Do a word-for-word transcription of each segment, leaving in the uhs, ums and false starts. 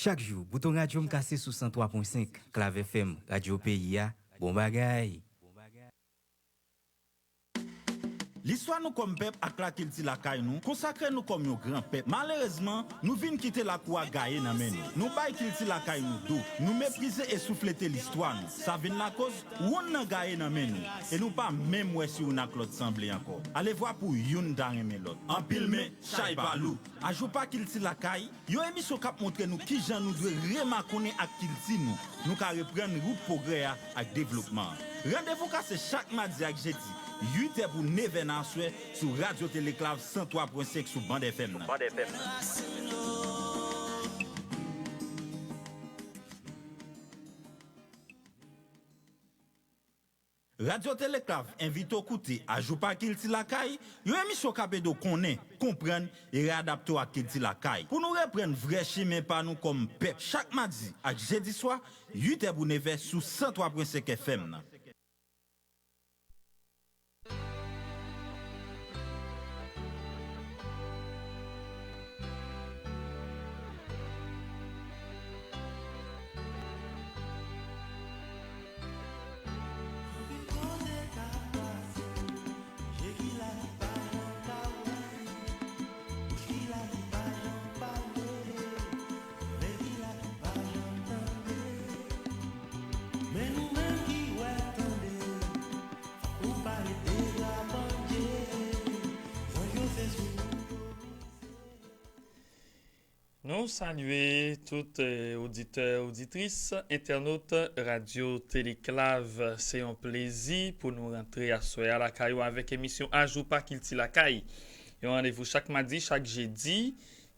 Chak jou, bouton radyo m kase sou san twa pwen senk Klav F M, radyo peyi a, bon bagay. Listwa nou kòm pèp ak lakilti lakay nou konsakre nou kòm yon gran pèp. Malerezman, nou vin kite lakou a gaye nan men nou. Nou bay kilti lakay nou do. Nou meprize e souflete listwa nou. Sa vin lakoz wonn nan gaye nan men nou. E nou pa menm wè si youn ak lòt sanble ankò. Alevwa pou youn ta renmen lòt. Anpil men, chay pa lou. Ajoupa Kilti Lakay, yon emisyon k ap montre nou kijan nou dwe remakonnen ak kilti nou, nou ka reprann wout pwogrè a ak devlopman an. Randevou kase chak madi ak jedi, uit è pou nevè nan aswè, sou Radyo Teleklav san twa pwen senk sou band F M nan. Radyo Teleklav envite w koute Ajoupa Kilti Lakay, yon emisyon k ap ede w konnen, konprann e reyadapte w ak kilti lakay. Pou nou reprann vrè chemen pa nou kòm pèp, chak madi ak jedi swa, uit è pou nevè sou san twa pwen senk F M nan. Nou salye tout, eh, oditè, oditris, entènot Radyo Teleklav. Se yon plezi pou nou rantre aswè a lakay ou avèk emisyon Ajoupa Kilti Lakay. Yon randevou chak madi, chak jedi,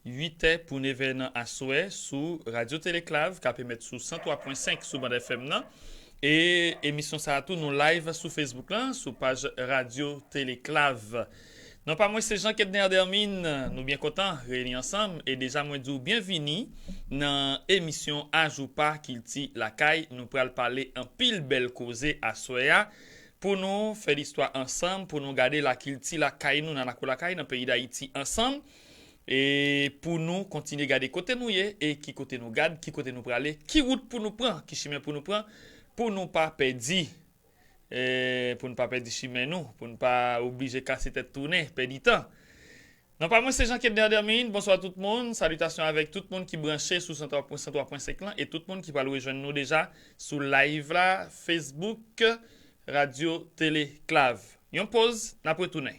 uit è pou nevè nan aswè sou Radyo Teleklav, k ap emèt sou san twa pwen senk sou band F M nan. E emisyon sa a tou, nou live sou Facebook lan, sou paj Radyo Teleklav. Non pa mwen, se Jean Kedner Dermine. Nou byen kontan reyini ansanm e deja mwen di w byenvini nan emisyon Ajoupa Kilti Lakay. Nou pral pale anpil bèl koze aswè a pou nou fè listwa ansanm, pou nou gade lakilti lakay nou nan lakou lakay, nan peyi Dayiti ansanm. E pou nou kontinye gade kote nou ye e ki kote nou gad, ki kote nou prale, ki wout pou nou pran, ki chimen pou nou pran, pou nou pa pèdi, e pou nou pa pèdi chimen nou, pou nou pa oblije kase tèt tounen, pèdi tan. Non pa mwen, se Jean Kedner Dermine. Bonswa tout moun. Salitasyon avèk tout moun ki branche sou san twa pwen senk lan e tout moun ki pral rejwenn nou deja sou live la, Facebook, Radyo Teleklav. Yon poz, n ap retounen.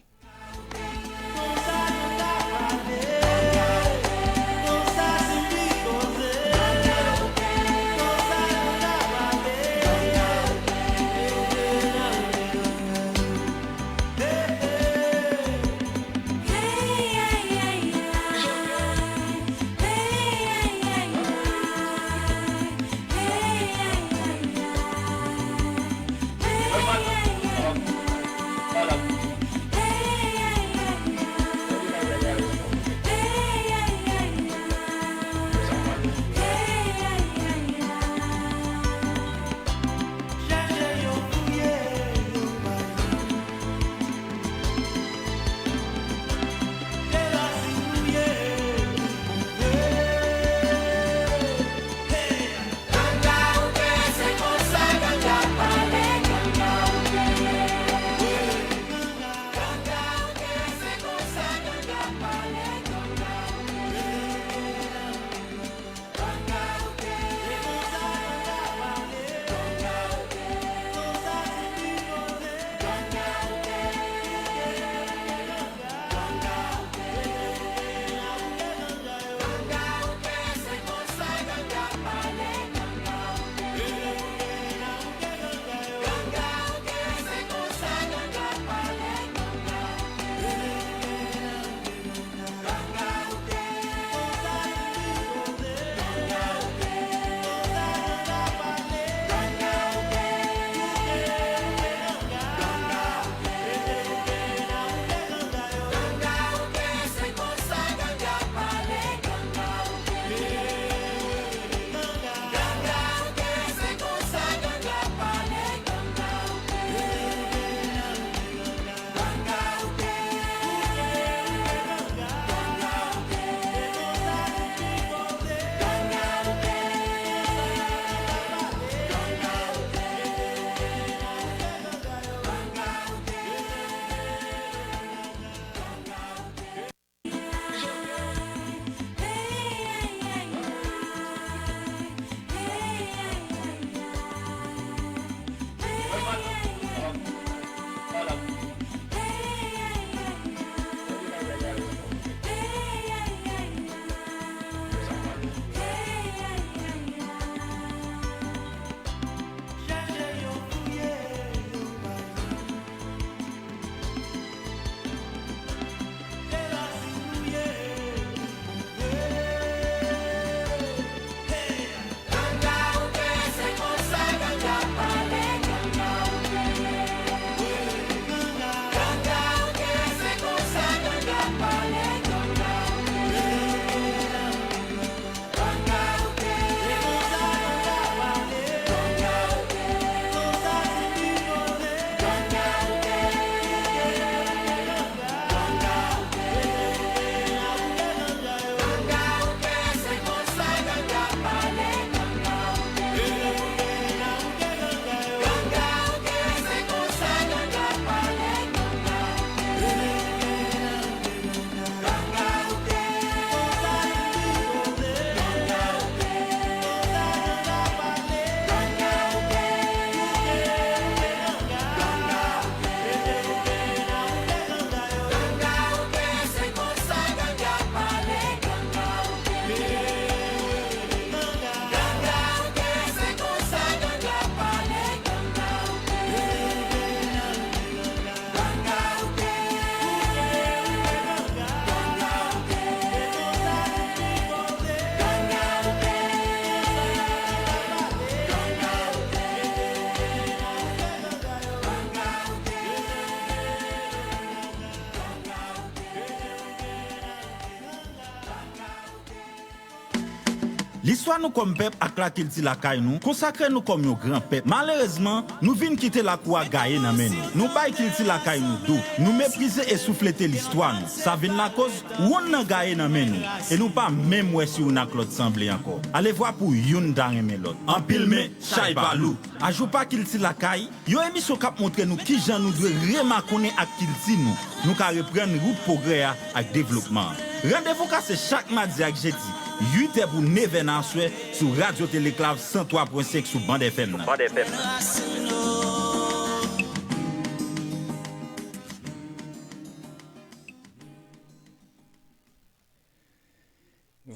Listwa nou kòm pèp ak lakilti lakay nou konsakre nou kòm yon gran pèp. Malerezman, nou vin kite lakou a gaye nan men nou. Nou bay kilti lakay nou do. Nou meprize e souflete listwa nou. Sa vin lakoz wonn nan gaye nan men nou. E nou pa menm wè si youn ak lòt sanble ankò. Alevwa pou youn ta renmen lòt. Anpil men, chay pa lou. Ajoupa kilti lakay, yon emisyon k ap montre nou kijan nou dwe remakonnen ak kilti nou, nou ka reprann wout pwogrè a ak devlopman an. Randevou kase chak madi ak jedi, uit è pou nèf è nan aswè, sou Radyo Teleklav san twa pwen senk sou Band F M nan.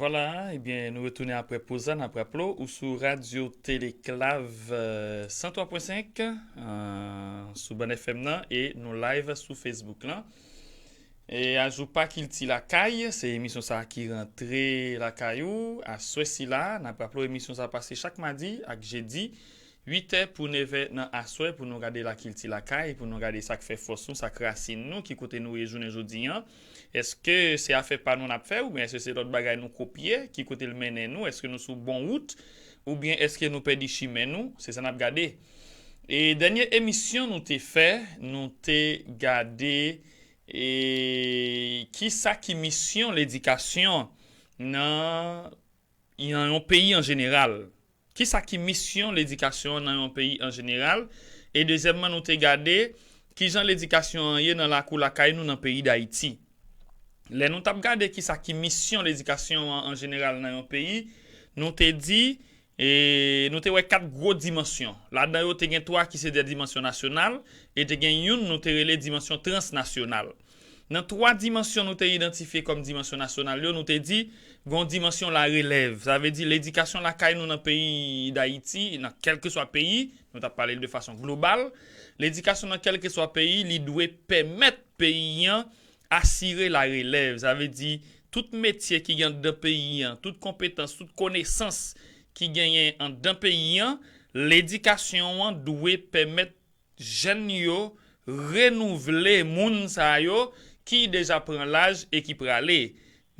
Vwala, ebyen, nou retounen apre poz la, n ap raple w, ou sou Radyo Teleklav, euh, san twa pwen senk, euh, sou Band F M nan, e nou live sou Facebook lan. E Ajoupa Kilti Lakay, se emisyon sa a ki rantre lakay ou, aswè sila, n ap raple w, emisyon sa a pase chak madi ak jedi, uit è pou nèf è nan aswè, pou nou gade lakilti lakay, pou nou gade sa k fè fòs nou, sa k rasin nou, ki kote nou ye jounen jodi an. Èske se afè pa nou n ap fè, oubyen èske se lòt bagay nou kopye, ki kote l mennen nou, èske nou sou bon wout, oubyen èske nou pèdi chimen nou, se sa n ap gade. E dènye emisyon nou te fè, nou te gade, e, kisa ki misyon ledikasyon nan nan yon peyi an jeneral. Kisa ki misyon ledikasyon an nan yon peyi an jeneral? E dezyèmman, nou te gade kijan ledikasyon an ye nan lakou lakay nou nan peyi Dayiti. Lè nou t ap gade kisa ki misyon ledikasyon an an jeneral nan yon peyi, nou te di, e, nou te wè kat gwo dimansyon. Ladan yo, te gen twa ki se de dimansyon nasyonal, e te gen youn nou te rele dimansyon transnasyonal. Nan twa dimansyon nou te idantifye kòm dimansyon nasyonal yo, nou te di, gen yon dimansyon larelèv. Sa vle di, ledikasyon lakay nou nan peyi Dayiti, nan kèlkeswa peyi, nou t ap pale l de fason global, ledikasyon nan kèlkeswa peyi, li dwe pèmèt peyi an asire larelèv. Sa vle di, tout metye ki gen anndan peyi an, tout konpetans, tout konesans ki genyen anndan peyi an, ledikasyon an dwe pèmèt jèn yo renouvle moun sa yo ki deja pran laj e ki prale.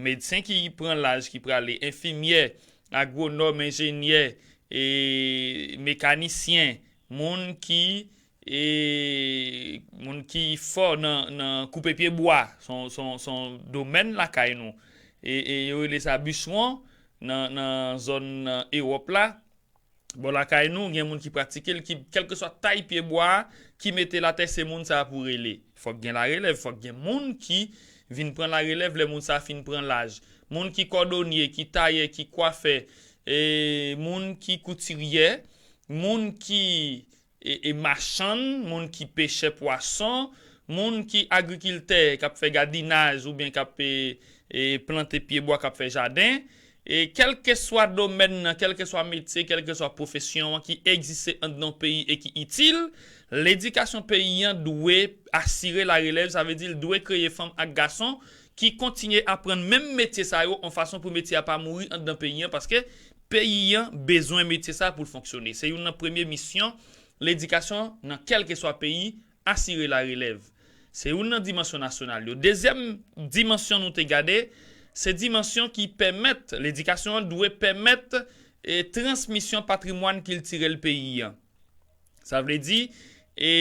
Medsen ki pran laj, ki prale, enfimyè, agwonòm, enjenyè, e mekanisyen, moun ki, e moun ki fò nan, nan koupe pye bwa, se yon, se yon, se yon domèn lakay nou. E, e yo rele sa bichwon nan, nan zòn, nan Ewòp la. Bò lakay nou, gen moun ki pratike l, ki, kèlkeswa tay pye bwa a, ki mete l atè, se moun sa a pou rele. Fòk gen larelèv, fòk gen moun ki vin pran larelèv lè moun sa a fin pran laj. Moun ki kòdonye, ki tayè, ki kwafè, e, moun ki koutiryè, moun ki, e, e, machann, moun ki pechè pwason, moun ki agrikiltè, k ap fè gadinaj oubyen k ap, e, e, plante pye bwa, k ap fè jaden. E kèlkeswa domèn nan, kèlkeswa metye, kèlkeswa pwofesyon an ki egziste anndan yon peyi e ki itil, ledikasyon peyi an dwe asire larelèv, sa vle di l dwe kreye fanm ak gason ki kontinye aprann menm metye sa yo, yon fason pou metye a pa mouri anndan peyi an, paske peyi an bezwen metye sa pou l fonksyone. Se youn nan premye misyon ledikasyon nan kèlkeswa peyi, asire larelèv. Se youn nan dimansyon nasyonal yo. Dezyèm dimansyon nou te gade, se dimansyon ki pèmèt, ledikasyon an dwe pèmèt, e, transmisyon patrimwàn kiltirèl peyi an. Sa vle di, e,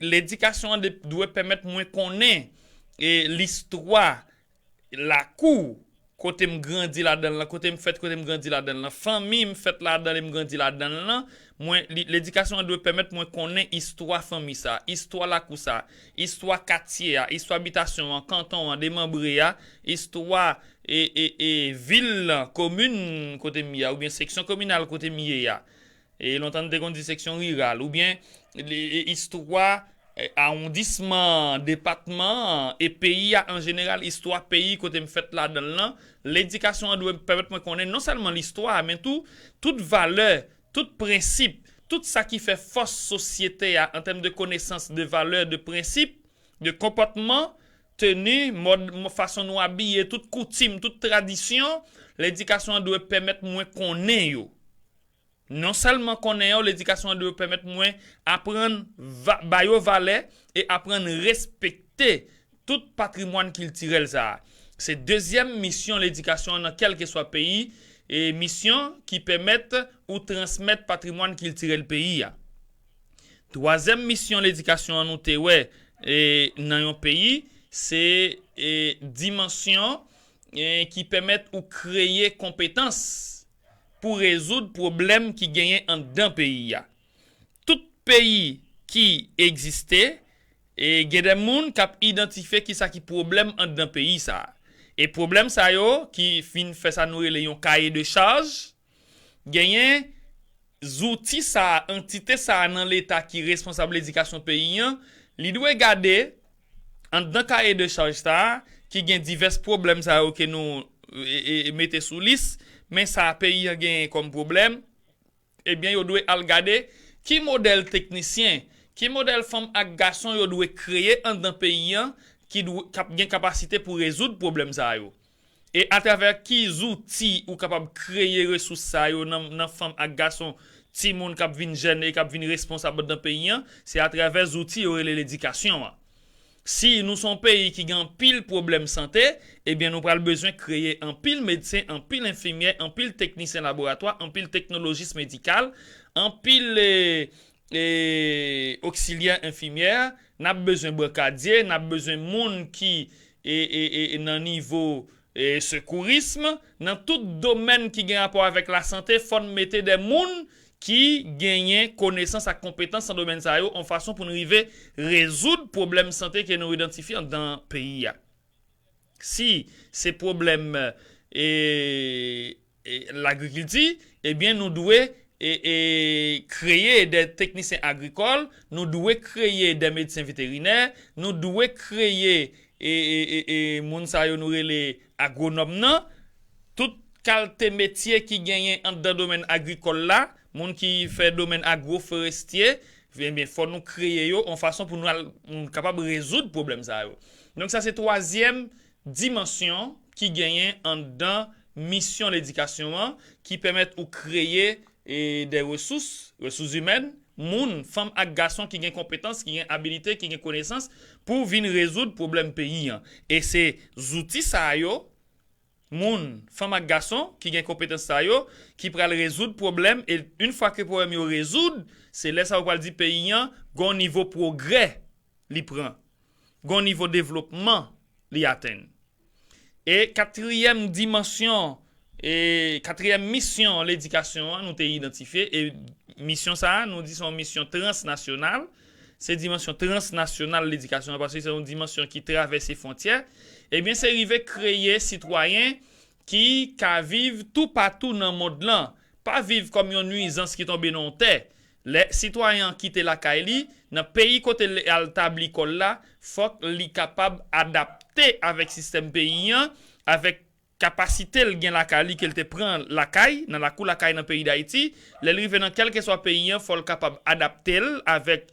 ledikasyon an de, dwe pèmèt mwen konnen, e, listwa lakou, kote m grandi ladan l lan, kote m fèt, kote m grandi ladan l lan, fanmi m fèt ladan l e m grandi ladan l lan, mwen, li, ledikasyon an dwe pèmèt mwen konnen istwa fanmi sa, istwa lakou sa, istwa katye a, istwa bitasyon an, kanton an, demanbre a, istwa, e, e, e, vil lan, komin kote m ye a, oubyen seksyon kominal kote m ye a. E lontan nou te konn di seksyon riral, oubyen li, e, istwa, e, awondisman, depatman an, e peyi a an jeneral, istwa peyi kote m fèt ladan l lan, ledikasyon an dwe pèmèt mwen konnen non sèlman listwa a, men tou, tout valè, tout prensip, tout sa ki fè fòs sosyete a an tèm de konesans, de valè, de prensip, de konpòtman, teni, mòd, fason nou abiye, tout koutim, tout tradisyon, ledikasyon an dwe pèmèt mwen konnen yo. Non sèlman konnen yo, ledikasyon an dwe pèmèt mwen aprann va, ba yo valè e aprann respekte tout patrimwàn kiltirèl sa a. Se dezyèm misyon ledikasyon an nan kèlkeswa peyi, e, misyon ki pèmèt ou transmèt patrimwàn kiltirèl peyi a. Twazyèm misyon ledikasyon an nou te wè e, nan yon peyi, se e, dimansyon e, ki pèmèt ou kreye konpetans pou rezoud pwoblèm ki genyen anndan peyi a. Tout peyi ki egziste, e, gen de moun k ap idantifye kisa ki pwoblèm anndan peyi sa a. E pwoblèm sa yo ki vin fè sa nou rele yon kaye de chaj, genyen zouti sa a, antite sa a nan Leta ki responsab ledikasyon peyi an, li dwe gade anndan kaye de chaj sa a, ki gen divès pwoblèm sa yo ke nou e, e, mete sou lis, men sa peyi an genyen kòm pwoblèm, ebyen, yo dwe al gade ki modèl teknisyen, ki modèl fanm ak gason yo dwe kreye anndan peyi an ki dwe, k ap gen kapasite pou rezoud pwoblèm sa yo. E atravè ki zouti ou kapab kreye resous sa yo nan, nan fanm ak gason, timoun k ap vin jèn e k ap vin responsab anndan peyi an, se atravè zouti yo rele ledikasyon an. Si nou se yon peyi ki gen anpil pwoblèm sante, ebyen nou pral bezwen kreye anpil medsen, anpil enfimyè, anpil teknisyen laboratwa, anpil teknolojis medikal, anpil e, e, oksilyè enfimyè, n ap bezwen brankadye, n ap bezwen moun ki e, e, e, e nan nivo e, sekourism, nan tout domèn ki gen rapò avèk lasante, fò n mete de moun ki genyen konesans ak konpetans nan domèn sa yo, yon fason pou n rive rezoud pwoblèm sante ke nou idantifye anndan peyi a. Si se pwoblèm e, e, lagrikilti, ebyen nou dwe e, e, kreye de teknisyen agrikòl, nou dwe kreye de medsen veterinè, nou dwe kreye e, e, e, e, moun sa yo nou rele agwonòm nan, tout kalte metye ki genyen anndan domèn agrikòl la, moun ki fè domèn agwoforestye, ebyen, fò nou kreye yo yon fason pou nou al, nou kapab rezoud pwoblèm sa yo. Donk, sa se twazyèm dimansyon ki genyen anndan misyon ledikasyon an, ki pèmèt ou kreye e, de resous, resous imèn, moun, fanm ak gason ki gen konpetans, ki gen abilite, ki gen konesans pou vin rezoud pwoblèm peyi an. E se zouti sa yo, moun, fanm ak gason ki gen konpetans sa yo, ki pral rezoud pwoblèm, e yon fwa ke pwoblèm yo rezoud, se lè sa yo pral di peyi an gon nivo pwogrè li pran, gon nivo devlopman li atenn. E katriyèm dimansyon, e katriyèm misyon ledikasyon an nou te idantifye, e misyon sa a, nou di se yon misyon transnasyonal, se dimansyon transnasyonal ledikasyon an, paske se yon dimansyon ki travèse fwontyè, ebyen, se rive kreye sitwayen ki ka viv toupatou nan mond lan, pa viv kòm yon nwizans ki tonbe nan yon tè. Lè sitwayen an kite lakay li, nan peyi kote l al tabli kò l la, fòk li kapab adapte avèk sistèm peyi an, avèk kapasite l gen lakay li ke l te pran lakay, nan lakou lakay nan peyi Dayiti. Lè l rive nan kèlkeswa peyi an, fò l kapab adapte l avèk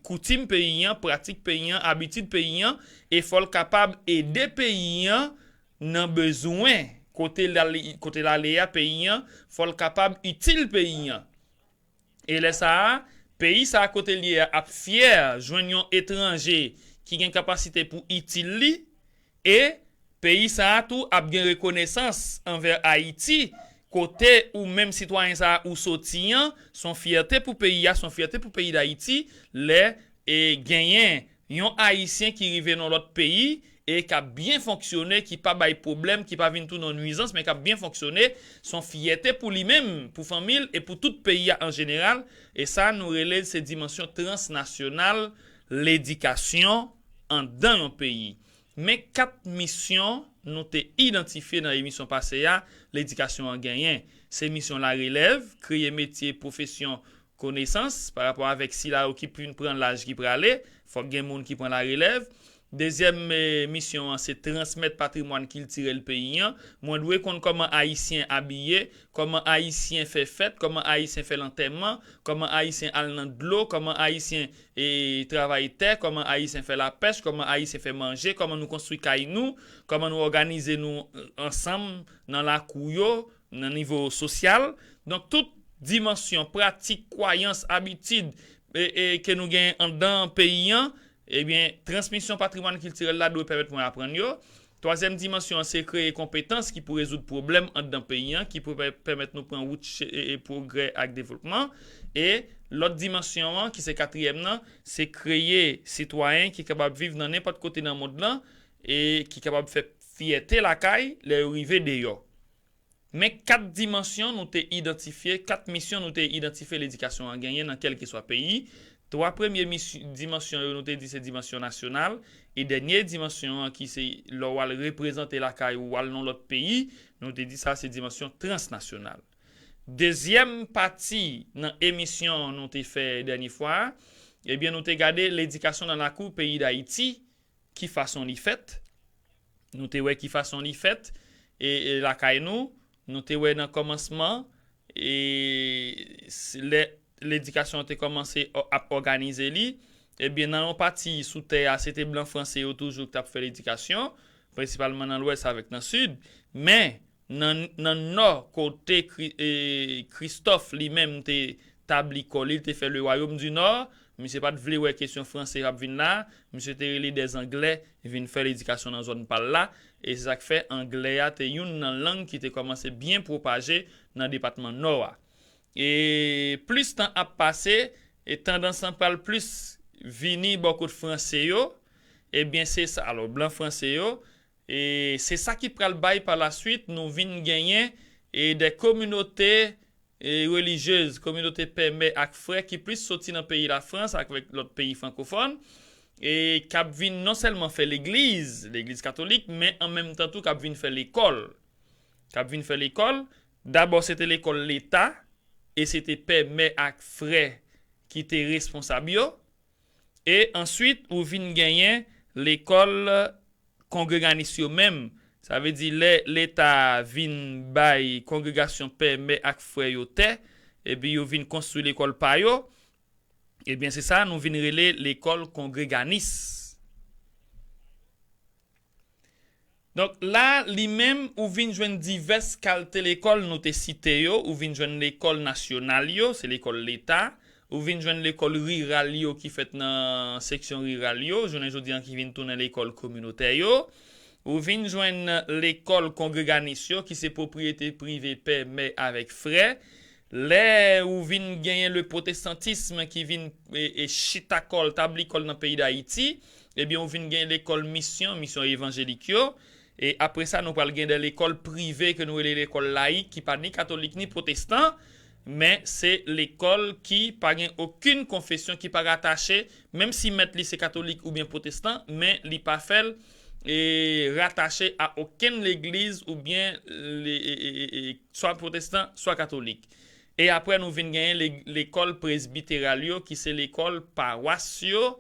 koutim peyi an, pratik peyi an, abitid peyi an, e fò l kapab ede peyi an nan bezwen kote l ale, kote l ale a, peyi an, fò l kapab itil peyi an. E lè sa a, peyi sa a kote l ye a ap fyè jwenn yon etranje ki gen kapasite pou itil li, e peyi sa a tou ap gen rekonesans anvè Ayiti, kote ou menm sitwayen sa a ou soti an, se yon fyète pou peyi a, se yon fyète pou peyi Dayiti, lè e genyen yon Ayisyen ki rive nan lòt peyi e k ap byen fonksyone, ki pa bay pwoblèm, ki pa vin tounen yon nwizans, men k ap byen fonksyone, se yon fyète pou li menm, pou fanmi l e pou tout peyi a an jeneral. E sa nou rele l se dimansyon transnasyonal ledikasyon anndan yon peyi. Men kat misyon nou te idantifye nan emisyon pase a, ledikasyon an genyen. Se misyon larelèv, kreye metye, pwofesyon, konesans, pa rapò avèk sila yo ki vin pran laj ki prale, fòk gen moun ki pran larelèv. Dezyèm e, misyon an, se transmèt patrimwàn kiltirèl peyi an. Mwen dwe konn kòman Ayisyen abiye, kòman Ayisyen fè fèt, kòman Ayisyen fè lantèman, kòman Ayisyen al nan dlo, kòman Ayisyen e, travay tè, kòman Ayisyen fè lapèch, kòman Ayisyen fè manje, kòman nou konstwi kay nou, kòman nou òganize nou ansanm nan lakou yo, nan nivo sosyal. Donk, tout dimansyon, pratik, kwayans, abitid e, e, ke nou gen anndan peyi an, ebyen, transmisyon patrimwàn kiltirèl la dwe pèmèt mwen aprann yo. Twazyèm dimansyon an se kreye konpetans ki pou rezoud pwoblèm anndan peyi an, ki pou pè- pèmèt nou pran wout che- e- e pwogrè ak devlopman. E lòt dimansyon an, ki se katriyèm nan, se kreye sitwayen ki kapab viv nan nenpòt kote nan mond lan e ki kapab fè fyète lakay lè yo rive deyò. Men kat dimansyon nou te idantifye, kat misyon nou te idantifye ledikasyon an genyen nan kèlkeswa peyi. Twa premye misi- dimansyon yo nou te di se dimansyon nasyonal, e dènye dimansyon an ki se lè w al reprezante lakay ou al nan lòt peyi, nou te di sa se dimansyon transnasyonal. Dezyèm pati nan emisyon nou te fè dènye fwa a, ebyen nou te gade ledikasyon nan lakou peyi Dayiti, ki fason li fèt. Nou te wè ki fason li fèt e, e lakay nou. Nou te wè nan kòmansman e s- lè ledikasyon te kòmanse ò- ap òganize li, ebyen nan yon pati sou tè a se te blan franse yo toujou ki t ap fè ledikasyon, prensipalman nan lwès avèk nan sid. Men nan, nan nò kote Kri- e, Kristòf li menm te tabli kò li, li te fè le wayòm di nò, misye pa t vle wè kesyon franse ap vin la, misye te rele dè zanglè vin fè ledikasyon nan zòn pa l la, e se sa k fè anglè a te youn nan lang ki te kòmanse byen pwopaje nan depatman nò a. E plis tan ap pase, e tandans lan pral plis vini bò kot franse yo, ebyen se sa, alò blan franse yo, e se sa ki pral bay pa la swit nou vin genyen e dè kominote e relijyez, kominote pè, mè ak frè ki plis soti nan peyi Lafrans avèk lòt peyi frankofòn, e k ap vin non sèlman fè legliz, legliz katolik, men an menm tan tou k ap vin fè lekòl. K ap vin fè lekòl. Dabò se te lekòl leta, e se te pè, mè ak frè ki te responsab yo. E answit, ou vin genyen lekòl kongreganis yo menm. Sa vle di lè leta vin bay kongregasyon pè, mè ak frè yo tè, epi yo vin konstwi lekòl pa yo, ebyen se sa nou vin rele lekòl kongreganis. Donk la, li menm, ou vin jwenn divès kalte lekòl nou te site yo, ou vin jwenn lekòl nasyonal yo, se lekòl leta, ou vin jwenn lekòl riral yo ki fèt nan seksyon riral yo, jounen jodi an ki vin tounen lekòl kominotè yo, ou vin jwenn lekòl kongreganis yo ki se pwopriyete prive pè, mè avèk frè, lè ou vin genyen le pwotestantism ki vin e, e chita kò l, tabli kò l nan peyi Dayiti, ebyen ou vin gen lekòl misyon, misyon evanjelik yo. E apre sa, nou pral gen de lekòl prive ke nou rele lekòl layik, ki pa ni katolik ni pwotestan, men se lekòl ki pa gen okenn konfesyon, ki pa ratache, menm si mèt li se katolik oubyen pwotestan, men li pa fè l e ratache a okenn legliz oubyen le, e, e, e, e, swa pwotestan, swa katolik. E apre nou vin genyen le- lekòl presbiteral yo, ki se lekòl pawas yo,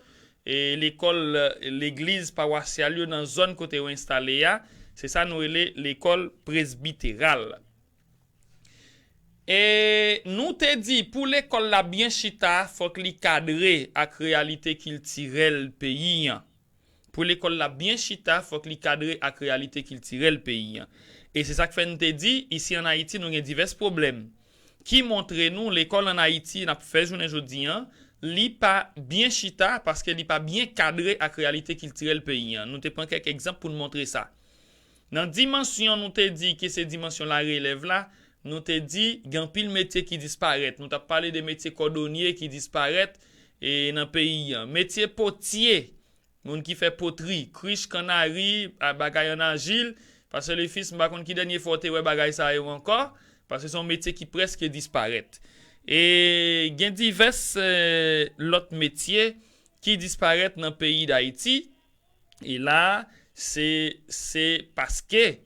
e lekòl e, legliz pawasyal yo nan zòn kote yo enstale a. Se sa nou rele lekòl presbiteral. E nou te di pou lekòl la byen chita, fòk li kadre ak reyalite kiltirèl peyi an. Pou lekòl la byen chita, fòk li kadre ak reyalite kiltirèl peyi an. E se sa k fè n te di, isi ann Ayiti, nou gen divès pwoblèm ki montre nou lekòl ann Ayiti n ap fè jounen jodi an, li pa byen chita paske li pa byen kadre ak reyalite kiltirèl peyi an. Nou te pran kèk egzanp pou n montre sa. Nan dimansyon nou te di ke se dimansyon larelèv la, nou te di gen anpil metye ki disparèt. Nou t ap pale de metye kòdonye ki disparèt e nan peyi an. Metye potye, moun ki fè potri, krich, kannari, a, bagay an ajil, Pasè Lefis, m pa konn ki dènye fwa w te wè bagay sa yo ankò, paske se yon metye ki prèske disparèt. E gen divès e, lòt metye ki disparèt nan peyi Dayiti. E la, se se paske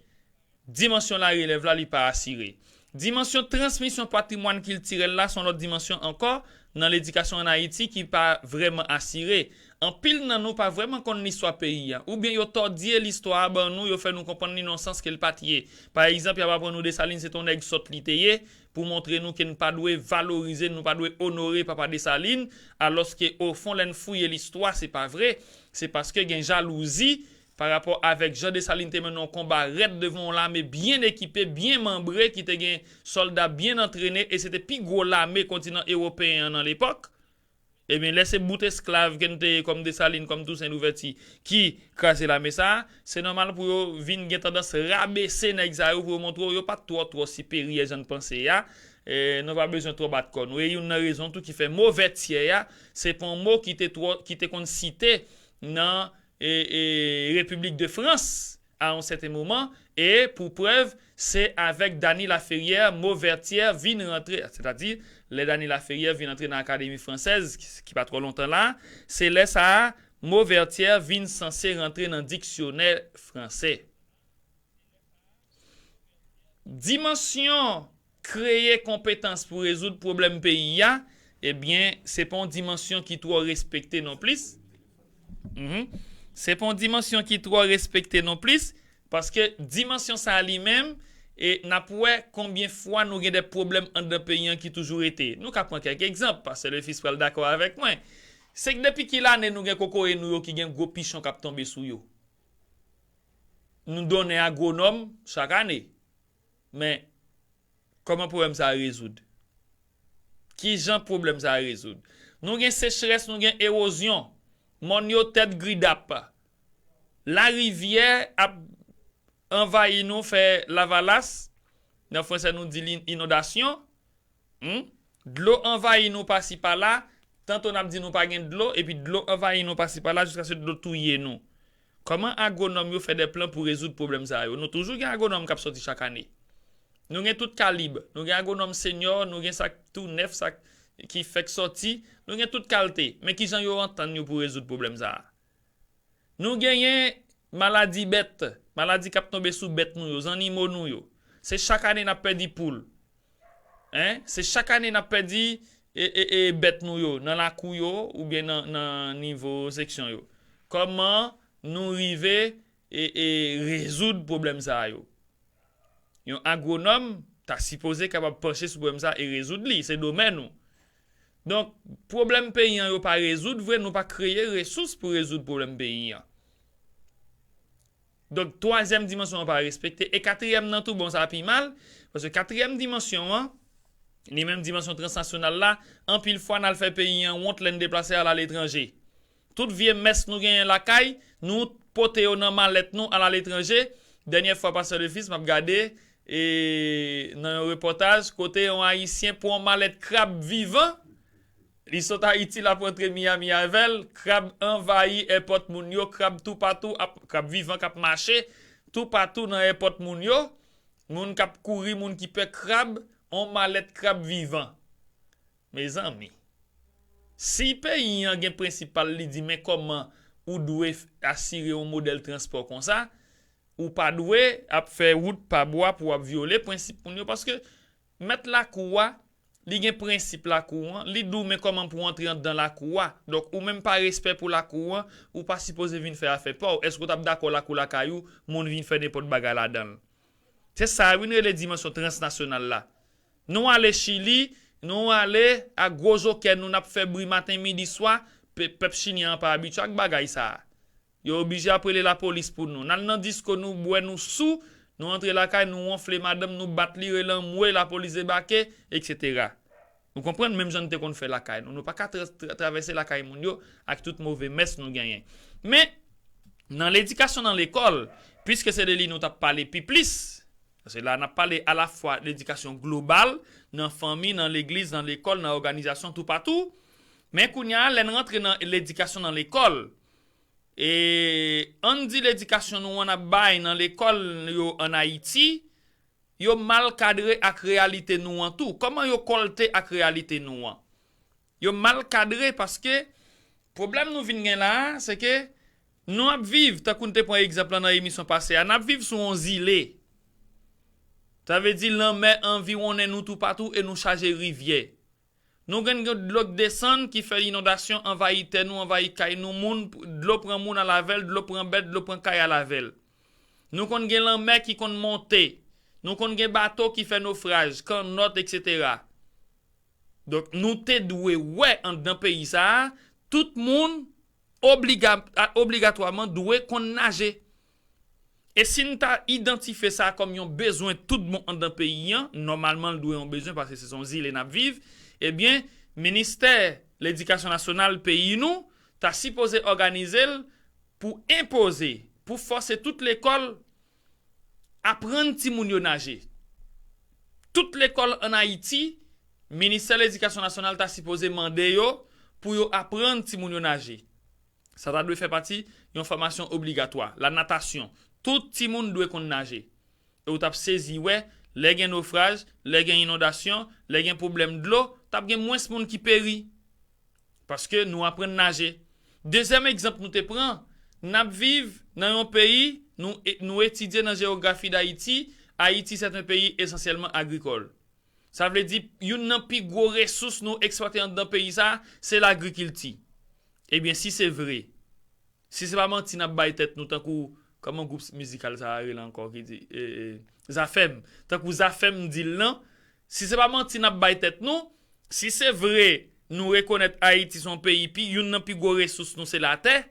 dimansyon larelèv la, li pa asire. Dimansyon transmisyon patrimwàn kiltirèl la se yon lòt dimansyon ankò nan ledikasyon ann Ayiti ki pa vrèman asire. Anpil nan nou pa vrèman konn listwa peyi a, oubyen yo tòdye listwa a ban nou, yo fè nou konprann li nan yon sans ke l pa t ye. Pa egzanp, y ap aprann nou Desalin se t on nèg sòt li te ye, pou montre nou ke n pa dwe valorize, nou pa dwe onore Papa Desalin, alòske ofon lè n fouye listwa, se pa vre. Se paske gen jalouzi pa rapò avèk jan Desalin te mennen yon konba rèd devan yon lame byen ekipe, byen manbre, ki te gen sòlda byen antrene, e se te pi gwo lame kontinan ewopeyen an nan lepòk. Ebyen, lè se bout esklav ke n te ye kòm Desalin, kòm Tousen Louvèti ki kraze lame sa a, se nòmal pou yo vin gen tandans rabese nèg sa yo, pou yo montre w yo pa t twò, twò siperyè jan n panse a. E, nou pa bezwen twò bat kò nou. E youn nan rezon tou ki fè Mauvertière a, se pa yon mo ki te twò, ki te konn site nan e, e, Repiblik de Frans a yon sèten moman, e pou prèv, se avèk Dany Laferrière, Mauvertière vin rantre, sètadi, lè Dany Laferrière vin rantre nan Akademi Fransèz, ki, ki pa twò lontan la, se lè sa a, Mauvertière vin sanse rantre nan diksyonè fransè. Dimansyon kreye konpetans pou rezoud pwoblèm peyi a, ebyen, se pa yon dimansyon ki twò respekte non plis. Mhm. Se pa yon dimansyon ki twò respekte non plis, paske dimansyon sa a li menm, e n ap wè konbyen fwa nou gen de pwoblèm anndan peyi an ki toujou rete. Nou ka pran kèk egzanp, pastè Lefis pral dakò avèk mwen. Se k depi ki lane nou gen kokoye nou yo ki gen gwo pichon k ap tonbe sou yo? Nou donnen agwonòm chak ane. Men, kòman pwoblèm sa a rezoud? Ki jan pwoblèm sa a rezoud? Nou gen sechrès, nou gen ewozyon. Mòn yo tèt gridap. Larivyè ap anvayi nou, fè lavalas. Nan fransè, nou di li inondasyon. Hmm? Dlo anvayi nou pasi pala. Tanto n ap di nou pa gen dlo, epi dlo anvayi nou pasi pala jiskaske dlo touye nou. Kòman agwonòm yo fè de plan pou rezoud pwoblèm sa yo? Nou toujou gen agwonòm k ap sòti chak ane. Nou gen tout kalib. Nou gen agwonòm senyò, nou gen sa k tou nèf, sa k, ki fèk sòti. Nou gen tout kalte. Men ki jan yo antann yo pou rezoud pwoblèm sa a? Nou genyen maladi bèt, maladi k ap tonbe sou bèt nou yo, zannimo nou yo. Se chak ane n ap pèdi poul. Hein? Se chak ane n ap pèdi e, e, e, bèt nou yo nan lakou yo oubyen nan, nan nivo seksyon yo. Kòman nou rive e, e, rezoud pwoblèm sa yo? Yon agwonòm ta sipoze kapab panche sou pwoblèm sa e rezoud li, se domèn ou. Donk, pwoblèm peyi an yo pa rezoud vre, nou pa kreye resous pou rezoud pwoblèm peyi an. Donk, twazyèm dimansyon an pa respekte. E katriyèm nan tou, bon, sa pi mal, paske katriyèm dimansyon an, li menm dimansyon transnasyonal la, anpil fwa n al fè peyi an wont lè n deplase al aletranje. Tout vye mès nou genyen lakay, nou pote yo nan malèt nou al aletranje. Dènyè fwa, pastè Lefis, m ap gade, e, nan yon repòtaj, kote yon Ayisyen pran yon malèt krab vivan, li sot Ayiti, l ap rantre Miami avè l, krab anvayi èpòt moun yo, krab toupatou, ap, krab vivan k ap mache toupatou nan èpòt moun yo, moun k ap kouri, moun ki pè krab, yon malèt krab vivan. Mezanmi, si peyi an gen prensip pa l, li di, men kòman ou dwe f-, asire yon modèl transpò konsa, ou pa dwe ap fè wout pa bwa pou w ap vyole prensip moun yo, paske mèt lakou a, li gen prensip lakou an, li di w men kòman pou w antre anndan lakou a. Donk, ou menm pa respè pou lakou an, ou pa sipoze vin fè afè pa w. Èske w t ap dakò lakou lakay ou, moun vin fè nenpòt bagay ladan l? Se sa yo vin rele dimansyon transnasyonal la. Nou ale Chili, nou ale ak gwo jokè nou, n ap fè bri maten, midi, swa, pe-, pèp chilyen an pa abitye ak bagay sa a. Yo oblije ap rele lapolis pou nou. N al nan disko, nou bwè, nou sou, nou antre lakay, nou wonfle madanm, nou bat li, rele anmwe, lapolis debake, etsetera. Ou konprann? Menm jan n te konn fè lakay nou. Nou pa ka tra-, tra-, travèse lakay moun yo ak tout move mès nou genyen. Men, nan ledikasyon nan lekòl, piske se de li nou t ap pale pi plis, paske la n ap pale alafwa ledikasyon global, nan fanmi, nan legliz, nan lekòl, nan òganizasyon, toupatou. Men kounye a, lè n rantre nan ledikasyon nan lekòl, e ann di ledikasyon nou an n ap bay nan lekòl yo ann Ayiti, yo mal kadre ak reyalite nou an tou. Kòman yo kòlte ak reyalite nou an? Yo mal kadre paske pwoblèm nou vin gen la a, se ke nou ap viv, tankou n te pran egzanp lan nan emisyon pase a, n ap viv sou yon zile. Sa vle di lanmè anviwonnen nou toupatou e nou chaje rivyè. Nou gen dlo k desann ki fè inondasyon anvayi tè nou, anvayi kay nou, moun, dlo pran moun al avè l, dlo pran bèt, dlo pran kay al avè l. Nou konn gen lanmè ki konn monte. Nou konn gen bato ki fè nofraj, kannòt, etsetera. Donk, nou te dwe wè anndan peyi sa a, tout moun obliga-, a, obligatwaman dwe konn naje. E si n ta idantifye sa kòm yon bezwen tout bon anndan peyi an, nòmalman l dwe yon bezwen paske se yon zile n ap viv, ebyen, ministè Ledikasyon nasyonal peyi nou ta sipoze òganize l pou enpoze, pou fòse tout lekòl aprann timoun yo naje. Tout lekòl ann Ayiti, Ministè Ledikasyon Nasyonal ta sipoze mande yo pou yo aprann timoun yo naje. Sa ta dwe fè pati yon fòmasyon obligatwa, la natasyon. Tout timoun dwe konn naje. E w t ap sezi wè, lè gen nofraj, lè gen inondasyon, lè gen pwoblèm dlo, t ap gen mwens moun ki peri. Paske nou aprann naje. Dezyèm egzanp nou te pran, n ap viv nan yon peyi, nou, nou etidye nan jewografi Dayiti, Ayiti c'est un pays essentiellement agricole. Sa vle di, youn nan pi gwo resous nou eksplwate anndan peyi sa, se lagrikilti. Ebyen, si se vre, si se pa manti n ap bay tèt nou tankou, kòman gwoup mizikal sa a rele ankò ki di, e, e, Zafèm, tankou Zafèm di l lan, si se pa manti n ap bay tèt nou, si se vre nou rekonèt Ayiti se yon peyi pi, youn nan pi gwo resous nou se latè,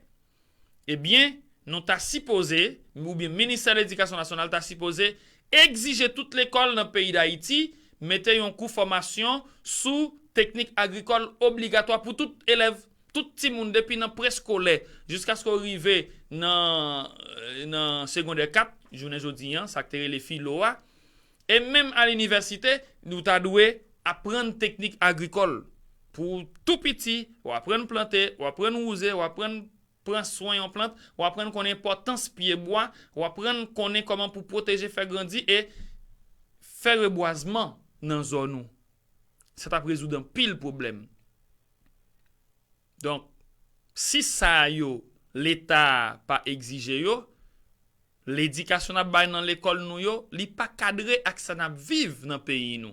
ebyen, nou ta sipoze, oubyen Ministè Ledikasyon Nasyonal ta sipoze egzije tout lekòl nan peyi Dayiti mete yon kou fòmasyon sou teknik agrikòl obligatwa pou tout elèv, tout timoun, depi nan preskolè jiskaske w rive nan, nan segondè kat, jounen jodi a, sa k te rele filo a. E menm a linivèsite, nou ta dwe aprann teknik agrikòl. Pou w tou piti, w aprann plante, w aprann wouze, w aprann pran swen yon plant, w aprann konnen enpòtans pye bwa, w aprann konnen kòman pou pwoteje, fè grandi e fè rebwazman nan zòn ou. Sa t ap rezoud anpil pwoblèm. Donk, si sa yo, Leta a pa egzije yo, ledikasyon n ap bay nan lekòl nou yo, li pa kadre ak sa n ap viv nan peyi nou.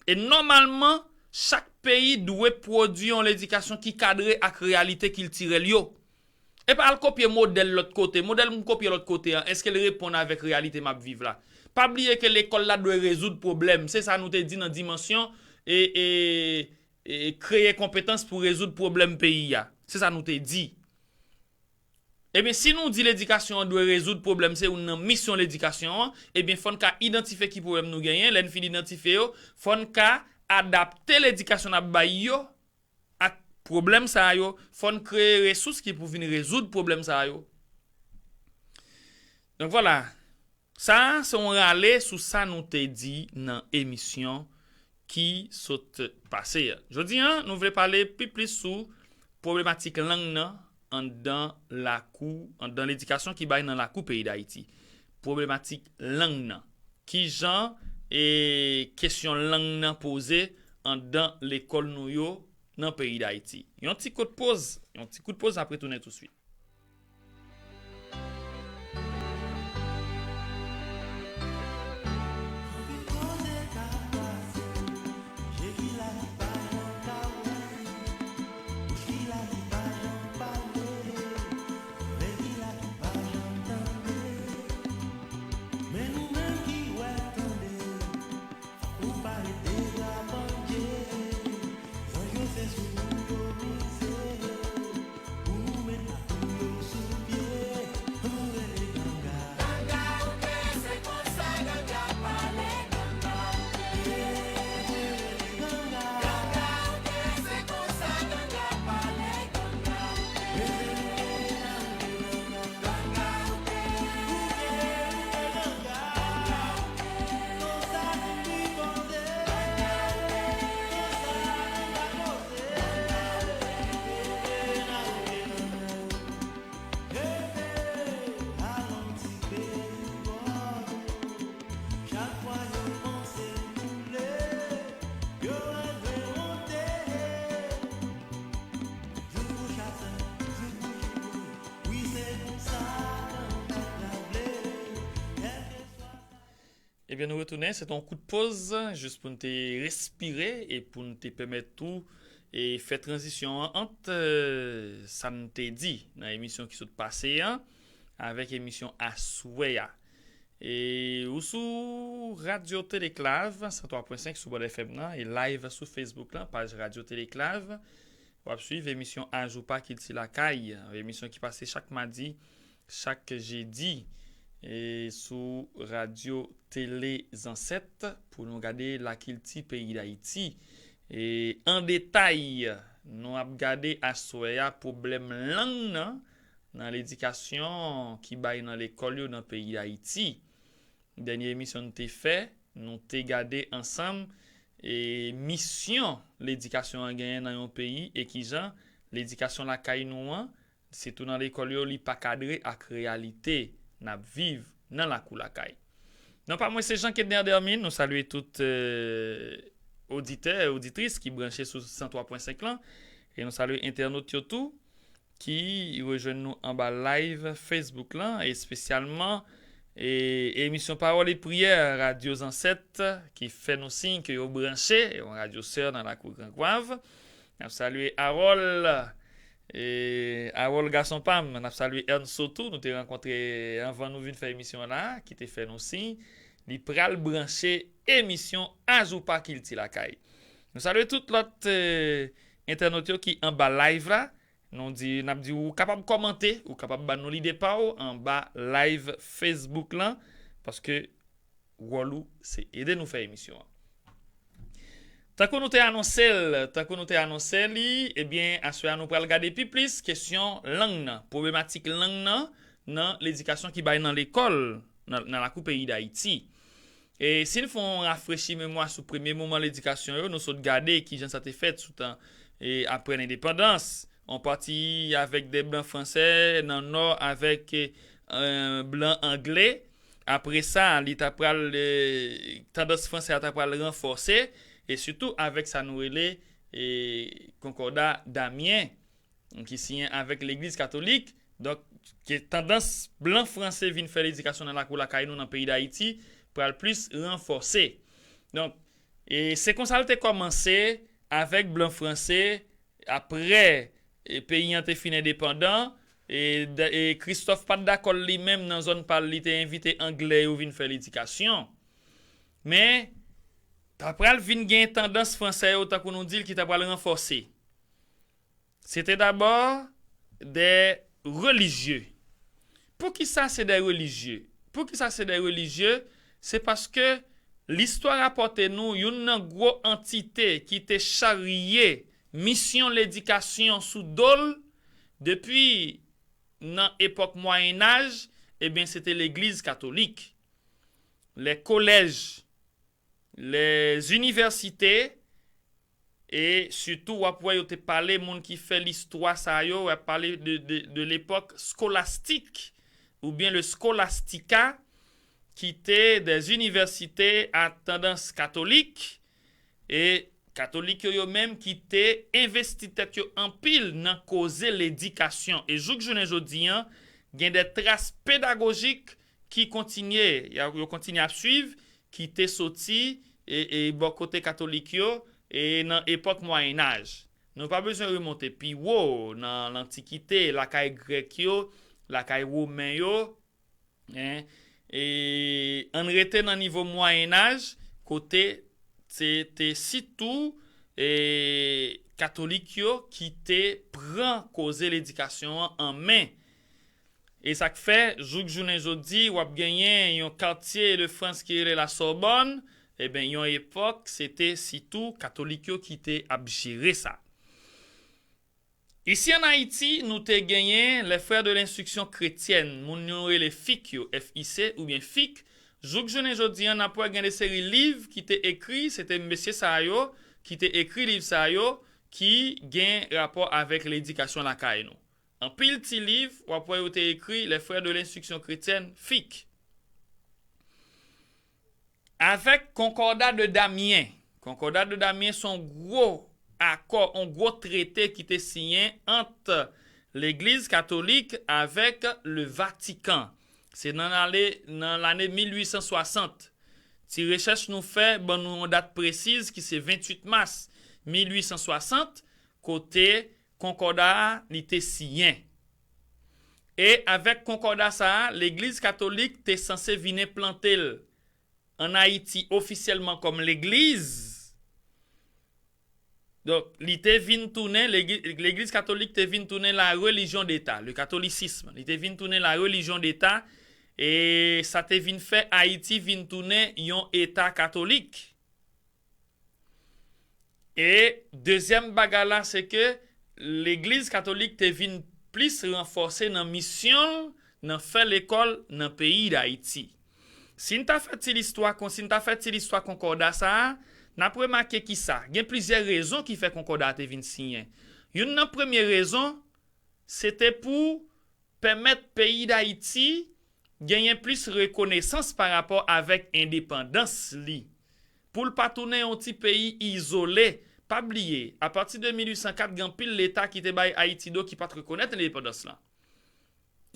E nòmalman, chak peyi dwe pwodui yon ledikasyon ki kadre ak reyalite kiltirèl yo. E pa al kopye modèl lòt kote. Modèl m kopye lòt kote an, èske l reponn avèk reyalite m ap viv la? Pa bliye ke lekòl la dwe rezoud pwoblèm. Se sa nou te di nan dimansyon e, e, e kreye konpetans pou rezoud pwoblèm peyi a. Se sa nou te di. Ebyen, si nou di ledikasyon an dwe rezoud pwoblèm, se youn nan misyon ledikasyon an, ebyen, fò n ka idantifye ki pwoblèm nou genyen. Lè n fin idantifye yo, fò n ka adapte ledikasyon n ap bay yo ak pwoblèm sa yo. Fò n kreye resous ki pou vin rezoud pwoblèm sa yo. Donk, vwala. Sa a se yon rale sou sa nou te di nan emisyon ki sot pase a. Jodi a, nou vle pale pi plis sou pwoblematik lang nan anndan lakou, anndan ledikasyon ki bay nan lakou peyi Dayiti. Pwoblematik lang nan. Kijan, e, kesyon lang nan poze anndan lekòl nou yo nan peyi Dayiti? Yon ti kout poz, yon ti kout poz, n ap retounen touswit. Ebyen, nou retounen, se te yon kout poz, jis pou n te respire e pou n te pèmèt tou, e fè tranzisyon an ant, e, sa n te di nan emisyon ki sot pase an, avèk emisyon aswè a. E ou sou Radyo Teleklav, san twa pwen senk sou bòn F M nan, e live sou Facebook lan, paj Radyo Teleklav. W ap swiv emisyon Ajoupa Kilti Lakay, emisyon ki pase chak madi, chak jedi, e sou Radyo Tele Zansèt pou nou gade lakilti peyi Dayiti. E an detay, nou ap gade aswè a pwoblèm lang nan nan ledikasyon ki bay nan lekòl yo nan peyi Dayiti. Dènye emisyon n te fè, nou te gade ansanm e misyon ledikasyon an genyen nan yon peyi e kijan ledikasyon lakay nou an, sitou nan lekòl yo, li pa kadre ak reyalite n ap viv nan lakou lakay. Non pa mwen se Jean Kedner Dermine, nou salye tout eh, oditè, oditris ki branche sou san twa pwen senk lan, e nou salye entènot yo tou ki rejwenn nou anba live Facebook lan, espesyalman e, emisyon Pawòl e Priyè, Radyo Zansèt, ki fè nou siy ke yo branche, yon radyo sè nan lakou Gran Gwav. N ap salye Harold, e, Harold gason pa m, n ap salye Ernso tou, nou te rankontre anvan nou vin fè emisyon an la, ki te fè nou siy, li pral branche emisyon Azoupa Kilti Lakay. Nou salye tout lòt eh, entènot yo ki anba live la. Nou di, n ap di ou kapab kòmante, ou kapab ban nou lide pa w anba live Facebook lan, paske wòl ou se ede nou fè emisyon an. Tankou nou te anonse l, tankou nou te anonse li, ebyen, aswè a nou pral gade pi plis kesyon lang nan, pwoblematik lang nan, nan ledikasyon ki bay nan lekòl, nan, nan lakou peyi Dayiti. E si n fè yon rafrechi memwa sou premye moman ledikasyon yo, nou sot gade kijan sa te fèt sou tan e apre lendepandans. On pati avèk de blan fransè nan nò avèk eh, blan angle. Apre sa, li ta pral, eh, tandans fransè a ta pral ranfòse, e sitou avèk sa nou rele eh, konkòda Damyen, ki siyen avèk legliz katolik. Donk, ke tandans blan fransè vin fè ledikasyon nan lakou lakay nou nan peyi Dayiti pral plis ranfòse. Donk, e se konsa l te kòmanse avèk blan fransè, apre e peyi an te fin endepandan, e, e Kristòf pa t dakò li menm nan zòn pa l, li te envite anglè yo vin fè ledikasyon. Men, ta pral vin gen tandans fransè yo, tankou nou di l, ki ta pral ranfòse. Se te dabò de relijye. Poukisa se de relijye? Poukisa se de relijye? Se paske listwa rapòte nou youn nan gwo antite ki te charye misyon ledikasyon sou do l depi nan epòk Mwayennaj, ebyen, se te legliz katolik. Les collèges, les universités, e sitou w ap wè yo te pale, moun ki fè listwa sa yo, w ap pale de, de, de lepòk skolastik, oubyen le skolastika, ki te des universités à tendance catholique, e katolik yo, yo menm ki te envesti tèt yo anpil nan koze ledikasyon. E jouk jounen jodi an, gen de tras pedagojik ki kontinye, yo kontinye ap swiv, ki te soti e, e bò kote katolik yo e nan epòk Mwayennaj. Nou pa bezwen remonte pi wo nan lantikite, lakay grèk yo, lakay women yo, en, e ann rete nan nivo Mwayennaj, kote se te sitou e katolik yo ki te pran koze ledikasyon an an men. E sa k fè, jouk jounen jodi, w ap genyen yon katye de Frans ki rele Lasòbòn, eben, yon epòk, se te sitou katolik yo ki te ap jere sa. Isi ann Ayiti, nou te genyen les Frères de l'Instruction Chrétienne, moun yo rele fik yo, F I C, oubyen fik. Jouk jounen jodi an, n ap wè gen de seri liv ki te ekri, se te mesye sa yo ki te ekri liv sa yo, ki gen rapò avèk ledikasyon lakay nou. Anpil ti liv, w ap wè yo te ekri les Frères de l'Instruction Chrétienne, fik. Avèk Konkòda de Damyen. Konkòda de Damyen se yon gwo akò, yon gwo trete ki te siyen ant legliz katolik avèk le Vatican. Se nan lane, nan lane mil uit san swasant. Ti rechèch nou fè ban nou yon dat presiz ki se venntuit mas mil uit san swasant, kote konkòda a li te siyen. E avèk konkòda sa a, legliz katolik te sanse vin enplante l ann Ayiti ofisyèlman kòm legliz. Donk, li te vin tounen, legi- legliz katolik te vin tounen la religion d'État, le catholicisme. Li te vin tounen la religion d'État, e sa te vin fè Ayiti vin tounen yon eta katolik. E dezyèm bagay la, se ke Legliz Katolik te vin plis ranfòse nan misyon l nan fè lekòl nan peyi Dayiti. Si n ta fè ti listwa kon, si n ta fè ti listwa konkòda sa a, n ap remake kisa? Gen plizyè rezon ki fè konkòda a te vin siyen. Youn nan premye rezon, se te pou pèmèt peyi Dayiti genyen plis rekonesans pa rapò avèk endepandans li. Pou l pa tounen yon ti peyi izole, pa bliye, apati de mil uit san kat, gen anpil leta ki te bay Ayiti do ki pa t rekonèt endepandans lan.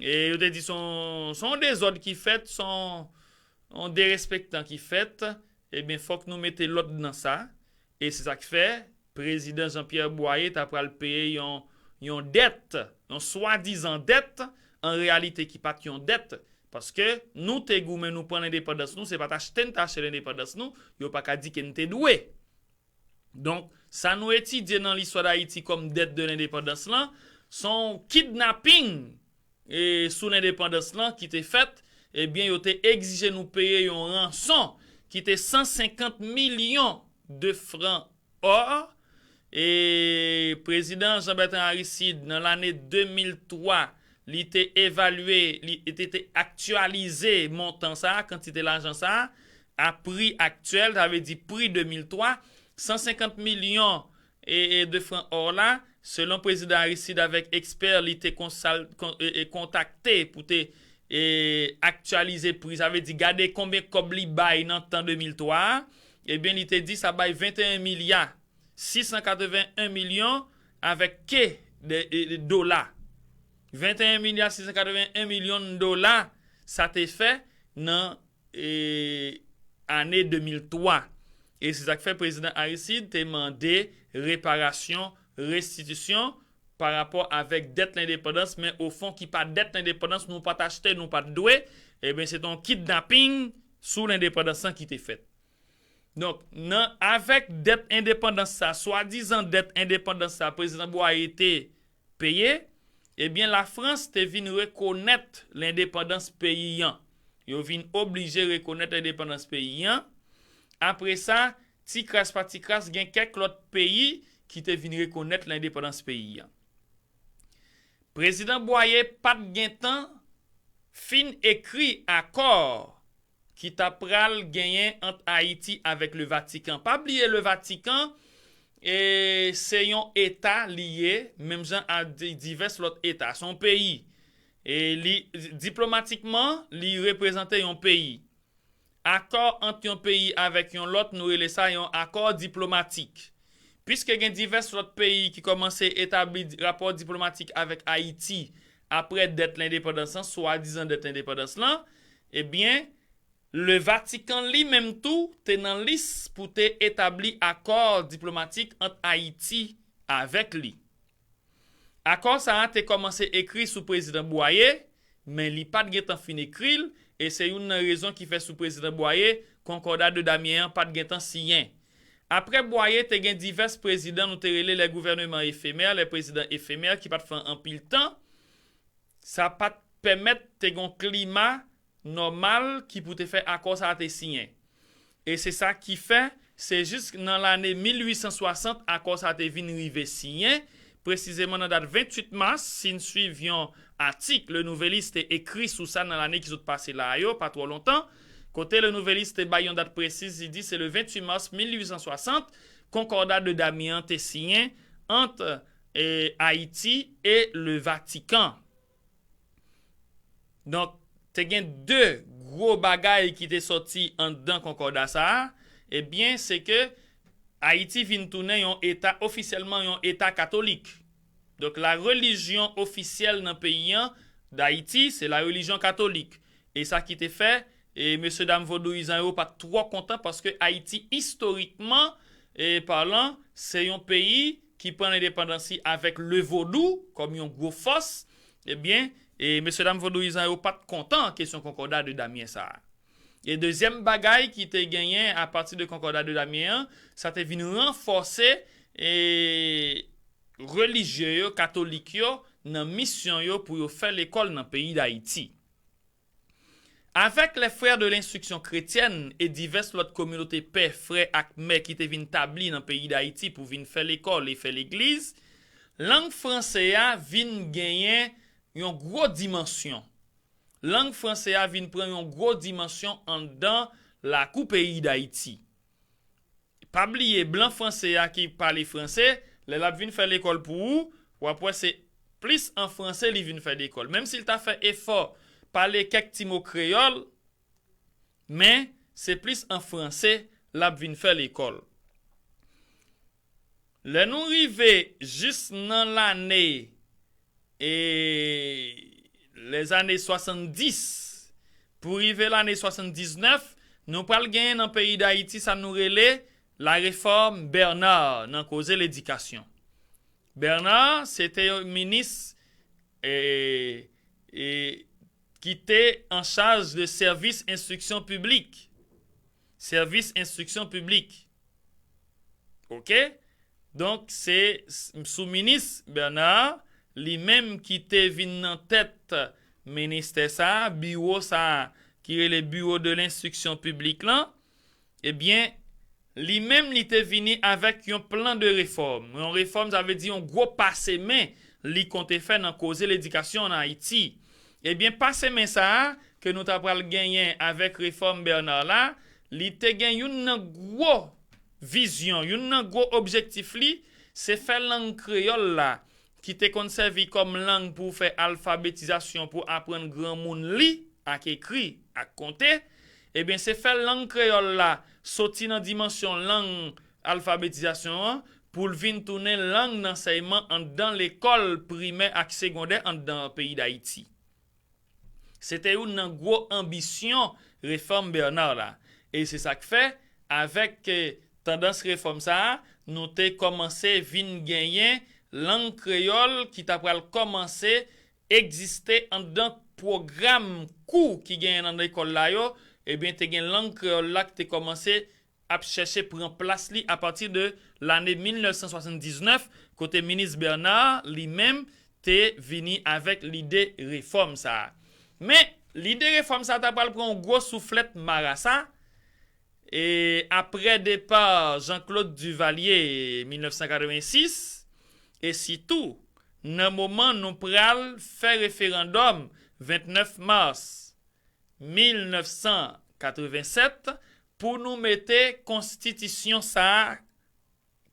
E yo te di se yon, se yon dezòd ki fèt, se yon, yon derespektan ki fèt, ebyen, fòk nou mete lòd nan sa. E se sa k fè, Prezidan Jean Pierre Boyer ta pral peye yon, yon dèt, yon swadizan dèt, an reyalite ki pa t yon dèt. Paske nou te goumen, nou pran lendepandans nou, se pa t achte n te achte lendepandans nou, yo pa ka di ke n te dwe. Donk, sa nou etidye nan listwa Dayiti kòm dèt de lendepandans lan, se yon kidnaping e, sou lendepandans lan ki te fèt, ebyen, yo te egzije nou peye yon ranson ki te san senkant milyon de fran ò. E Prezidan Jean Bertrand Aristide, nan lane de mil twa, li te evalye, li te, te aktyalize montan sa a, kantite lajan sa a, a pri aktyèl, sa vle di pri de mil twa, san senkant milyon e, e de fran ò la, selon Prezidan Aristide avèk ekspè li te konsal, kon, e, e kontakte pou te e, aktyalize pri, sa vle di gade konbyen kòb li bay nan tan de mil twa a, ebyen, li te di sa bay venteyen milya sis san katreven en milyon avèk ke de, e, de dola. Venteyen milya sis san katreven en milyon dola sa te fè nan e, ane de mil twa. E se sa k fè Prezidan Aristide te mande reparasyon, restitisyon pa rapò avèk dèt lendepandans, men ofon ki pa dèt lendepandans, nou pa t achte, nou pa t dwe, ebyen, se te yon kidnaping sou lendepandans lan ki te fèt. Donk, nan, avèk dèt endepandans sa, swadizan dèt endepandans sa, Prezidan Bwaye te peye, ebyen, Lafrans te vin rekonèt lendepandans peyi an. Yo vin oblije rekonèt lendepandans peyi an. Apre sa, ti kras pa ti kras, gen kèk lòt peyi ki te vin rekonèt lendepandans peyi an. Prezidan Bwaye pa t gentan fin ekri akò ki ta pral genyen ant Ayiti avèk le Vatikan. Pa bliye le Vatikan, e, se yon eta li ye, menm jan a di, divès lòt eta. Se yon peyi. E li, diplomatikman, li reprezante yon peyi. Akò ant yon peyi avèk yon lòt, nou rele sa yon akò diplomatik. Piske gen divès lòt peyi ki kòmanse etabli di, rapò diplomatik avèk Ayiti apre dèt lendepandans lan, swadizan dèt lendepandans lan, ebyen, le Vatikan li menm tou te nan lis pou te etabli akò diplomatik ant Ayiti avèk li. Akò sa a te kòmanse ekri sou Prezidan Bwaye, men li pa t gentan fin ekri l, e se youn nan rezon ki fè sou Prezidan Bwaye, Konkòda de Damyen an pa t gentan siyen. Apre Bwaye, te gen divès prezidan, nou te rele les gouvernements éphémères, les présidents éphémères, ki pa t fè anpil tan. Sa pa t pèmèt te gen yon klima nòmal ki pou te fè akò sa a te siyen. E se sa ki fè, se jis nan lane mil uit san swasant akò sa a te vin rive siyen, presizeman nan dat venntuit mas, si n swiv yon atik Le Nouvelliste te ekri sou sa nan lane ki sot pase la a yo, pa twò lontan, kote Le Nouvelliste te bay yon dat presiz, li di se le venntuit mas mil uit san swasant, Konkòda de Damyen an te siyen ant, e, Ayiti e le Vatikan. Donk, te gen de gwo bagay ki te sòti anndan konkòda sa a, ebyen, se ke Ayiti vin tounen yon eta, ofisyèlman yon eta katolik. Donk, la relijyon ofisyèl nan peyi an, Dayiti, se la relijyon katolik. E sa ki te fè, e mesye dam vodouyizan yo pa t twò kontan paske Ayiti, istorikman, e palan, se yon peyi ki pran lendepandans li avèk le vodou kòm yon gwo fòs, ebyen, e mesye dam vodouyizan yo pa t kontan kesyon konkòda de Damyen sa a. E dezyèm bagay ki te genyen apati de konkòda de Damyen an, sa te vin ranfòse, e, relijye yo, katolik yo, nan misyon yo pou yo fè lekòl nan peyi Dayiti. Avèk les Frères de l'Instruction Chrétienne e divès lòt kominote pè, frè ak mè ki te vin tabli nan peyi Dayiti pou vin fè lekòl e fè legliz, lang franse a vin genyen yon gwo dimansyon. Lang franse a vin pran yon gwo dimansyon anndan lakou peyi Dayiti. Pa bliye, blan franse a ki pale franse, lè l ap vin fè lekòl pou ou, w ap wè se plis an franse li vin fè lekòl. Menm si l ta fè efò pale kèk ti mo kreyòl, men se plis an franse l ap vin fè lekòl. Lè nou rive jis nan lane e lèzane swasanndis pou rive lane swasanndiznèf, nou pral genyen nan peyi Dayiti sa nou rele la réforme Bernard nan koze ledikasyon. Bernard se te yon minis e, e, ki te an chaj de sèvis enstriksyon piblik. Sèvis enstriksyon piblik. Oke? Donk, se sou minis Bernard, li menm ki te vin nan tèt ministè sa a, biwo sa a, ki rele Bureau de l'Instruction Publique lan, ebyen, li menm li te vini avèk yon plan de réforme. Yon refòm, sa vle di yon gwo pase men li konte fè nan koze ledikasyon an Ayiti. Ebyen, pase men sa a, ke nou ta pral genyen avèk refòm Bernard la, li te gen youn nan gwo vizyon, youn nan gwo objektif li, se fè lang kreyòl la, ki te konn sèvi kòm lang pou fè alfabetizasyon, pou aprann granmoun li ak ekri ak konte, ebyen, se fè lang kreyòl la soti nan dimansyon lang alfabetizasyon an pou l vin tounen lang dansèyman anndan lekòl primè ak segondè anndan peyi Dayiti. Se te youn nan gwo anbisyon refòm Bernard la. E se sa k fè, avèk eh, tandans refòm sa a, nou te kòmanse vin genyen lang kreyòl ki ta pral kòmanse egziste anndan pwogram kou ki genyen nan lekòl la yo, ebyen, te gen lang kreyòl la ki te kòmanse ap chèche pran plas li apati de lane mil nèf san swasanndisnèf, kote minis Bernard, li menm, te vini avèk lide refòm sa a. Men, lide refòm sa a ta pral pran yon gwo souflèt marasa, e apre depa Jean-Claude Duvalier mil nèf san katrevensis, e sitou nan moman nou pral fè referandòm vennèf mas mil nèf san katrevensèt pou nou mete konstitisyon sa a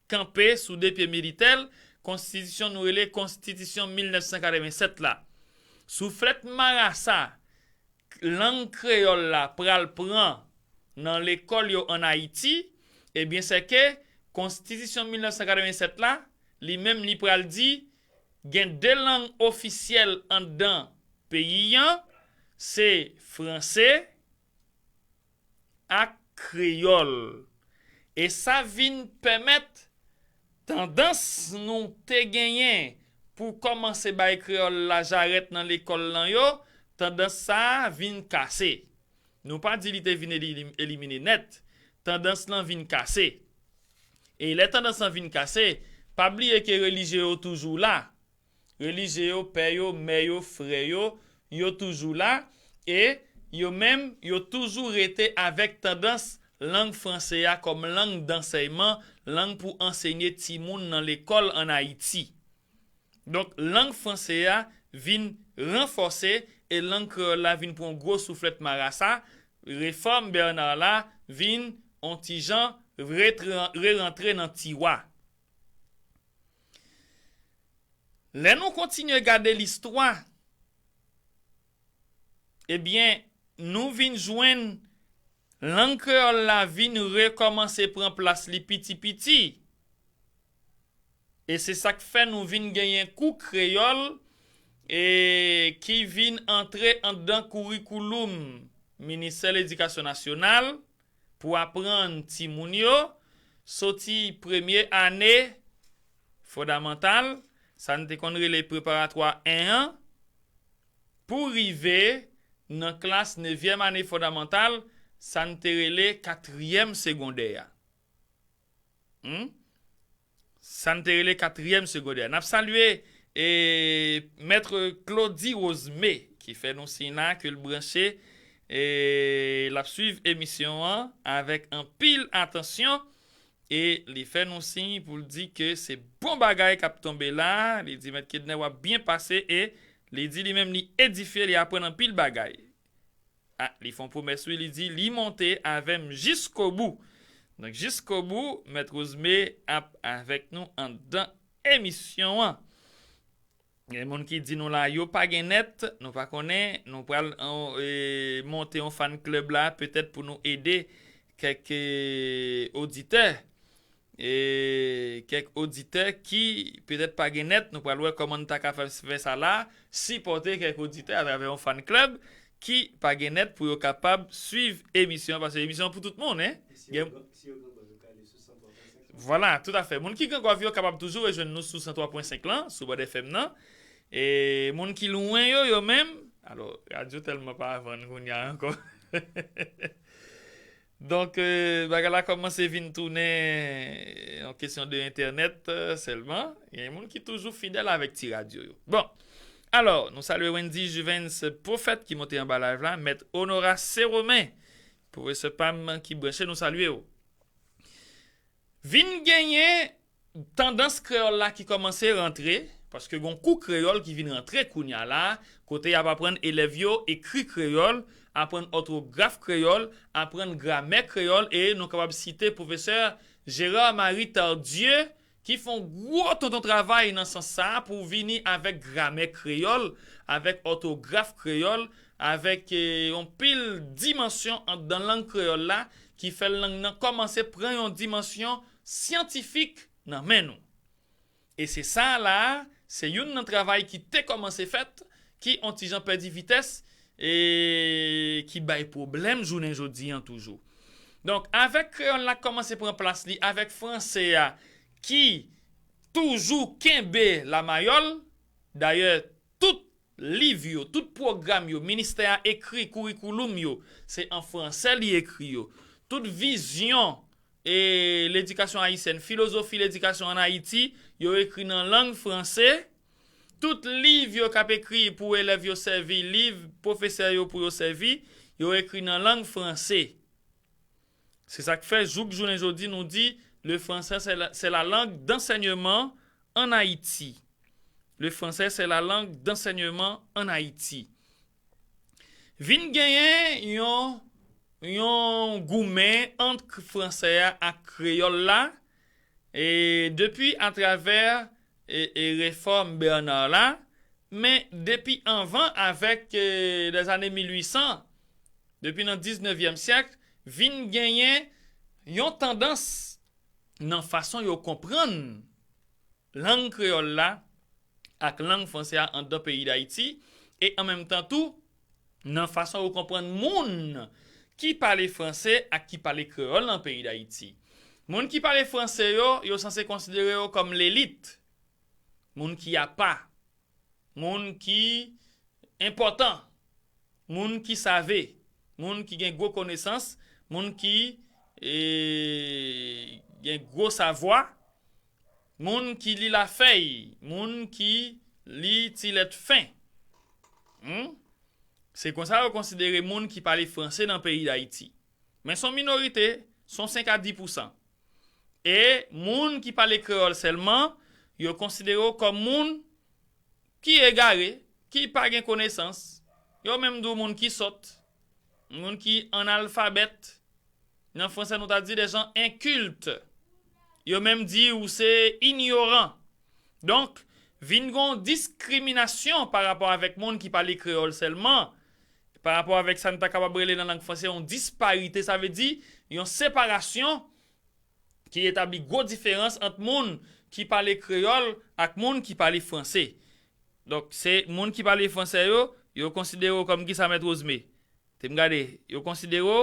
kanpe sou de pye militè l, konstitisyon nou rele konstitisyon mil nèf san katrevensèt la. Souflèt marasa lang kreyòl la pral pran nan lekòl yo ann Ayiti, ebyen, se ke konstitisyon mil nèf san katrevensèt la, li menm li pral di gen de lang ofisyèl anndan peyi an, se franse ak kreyòl. E sa vin pèmèt tandans nou te genyen pou kòmanse bay kreyòl la jarèt nan lekòl lan yo, tandans sa a vin kase. Nou pa di li te vin eli- elimine nèt, tandans lan vin kase. E lè tandans lan vin kase, pa bliye ke relijye yo toujou la. Relijye yo, pè yo, mè yo, frè yo, yo toujou la, e yo menm, yo toujou rete avèk tandans lang franse a kòm lang dansèyman, lang pou ansenye timoun nan lekòl ann Ayiti. Donk, lang franse a vin ranfòse e lang kreyòl la vin pran gwo souflèt marasa, refòm Bernard la vin on ti jan retre- rerantre nan tiwa. Lè nou kontinye gade listwa, ebyen, nou vin jwenn lang kreyòl la vin rekòmanse pran plas li piti piti. E se sa k fè nou vin genyen kou kreyòl e ki vin antre anndan kourikouloum Ministè Ledikasyon Nasyonal pou aprann timoun yo soti premye ane fondamantal, sa n te konn rele preparatwa en an, pou rive nan klas nevyèm ane fondamantal, sa n te rele katriyèm segondè a. Hmm? Sa n te rele katriyèm segondè. N ap salye e mèt Claudy Rosemé ki fè nou siy la ke l branche E l ap swiv emisyon an avèk anpil atansyon. E li fè nou siy pou l di ke se bon bagay k ap tonbe la. Li di Mèt Kednè w ap byen pase e li di li menm li edifye, li aprann anpil bagay. Ah, li fè yon pwomès wi, li di li monte avè m jiskobou. Donk jiskobou, Mèt Wozme ap avèk nou anndan emisyon an. Gen moun ki di nou la, yo pa gen nèt, nou pa konnen, nou pral e, monte yon fan club la, petèt pou nou ede kèk e, oditè. E kèk oditè ki petèt pa gen nèt, nou pral wè kòman n ta ka fè, fè sa la, sipòte kèk oditè atravè yon fan club ki pa gen nèt pou yo kapab swiv emisyon, paske emisyon pou tout moun, hein. Gen Vwala, toutafè. Moun ki Gran Gwav yo kapab toujou rejwenn nou sou san twa pwen senk lan, sou Bòd F M nan. E moun ki lwen yo, yo menm, alò, radyo tèlman pa vann kounye a ankò. Donk, e, bagay la kòmanse vin tounen yon kesyon de entènèt e, sèlman. Gen moun ki toujou fidèl avèk ti radyo yo. Bon, alò, nou salye Wendy Juvens Prophète ki monte anba live la, Mèt Honorat Seromen, pwofesè pa m ki branche, nou salye w. Vin genyen tandans kreyòl la ki kòmanse rantre, paske gon kou kreyòl ki vin rantre kounye a la, kote y ap aprann elèv yo ekri kreyòl, aprann òtograf kreyòl, aprann gramè kreyòl, e nou kapab site pwofesè Gérard Marie Tardieu, ki fè yon gwo tonton travay nan sans sa a pou vini avèk gramè kreyòl, avèk òtograf kreyòl, avèk e, yon pil dimansyon anndan lang kreyòl la, ki fè lang nan kòmanse pran yon dimansyon syantifik nan men nou. E se sa la, se youn nan travay ki te kòmanse fèt, ki on ti jan pèdi vitès, e ki bay pwoblèm jounen jodi an toujou. Donk, avèk kreyòl la k kòmanse pran plas li, avèk franse a ki toujou kenbe lamayòl, dayè, tout liv yo, tout pwogram yo, ministè a ekri, kourikouloum yo, se an franse li ekri yo. Tout vizyon e ledikasyon ayisyèn, filozofi ledikasyon ann Ayiti, yo ekri nan lang franse. Tout liv yo k ap ekri pou elèv yo sèvi, liv pwofesè yo pou yo sèvi, yo ekri nan lang franse. Se sa k fè, jouk jounen jodi, nou di, le français, c'est la, c'est la langue d'enseignement en Haïti. Le français, c'est la langue d'enseignement en Haïti. Vin genyen yon, yon goumen ant franse a ak kreyòl la, e depi atravè e, e refòm Bernard la, men depi anvan, avèk e, lèzane mil uit san, depi nan diznèvyèm syèk, vin genyen yon tandans nan fason yo konprann lang kreyòl la ak lang franse a anndan peyi Dayiti, e an menm tan tou, nan fason yo konprann moun ki pale franse ak ki pale kreyòl nan peyi Dayiti. Moun ki pale franse yo, yo sanse konsidere yo kòm lelit, moun ki apa, moun ki enpòtan, moun ki save, moun ki gen gwo konesans, moun ki e, gen gwo savwa, moun ki li lafèy, moun ki li ti lèt fen. Hmm? Se konsa yo konsidere moun ki pale franse nan peyi Dayiti. Men se yon minorite, se yon senk a dis pousan. E moun ki pale kreyòl sèlman, yo konsidere yo kòm moun ki egare, ki pa gen konesans. Yo menm di w moun ki sòt, moun ki analfabèt. Nan franse, nou ta di des gens incultes. Yo menm di ou se inyoran. Donk, vin gen yon diskriminasyon pa rapò avèk moun ki pale kreyòl sèlman, pa rapò avèk sa n ta kapab rele nan lang franse yon disparite, sa vle di yon separasyon ki etabli gwo diferans ant moun ki pale kreyòl ak moun ki pale franse. Donk, se moun ki pale franse yo, yo konsidere yo kòm kisa, Mèt Wozme? Te m gade, yo konsidere yo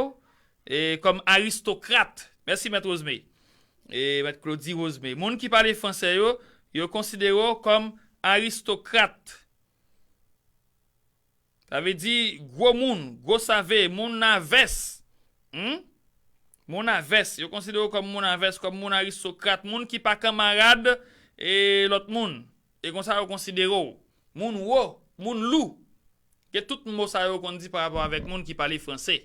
e, kòm aristokrat. Mèsi, Mèt Wozme. E, Mèt Claudy Wozme. Moun ki pale franse yo, yo konsidere yo kòm aristokrat. Sa vle di gwo moun, gwo save, moun avès. Hmm? Moun avès. Yo konsidere yo kòm moun avès, kòm moun aristokrat, moun ki pa kanmarad e lòt moun. E konsa yo konsidere w. Moun wo, moun lou. E tout mo sa yo konn di pa rapò avèk moun ki pale franse.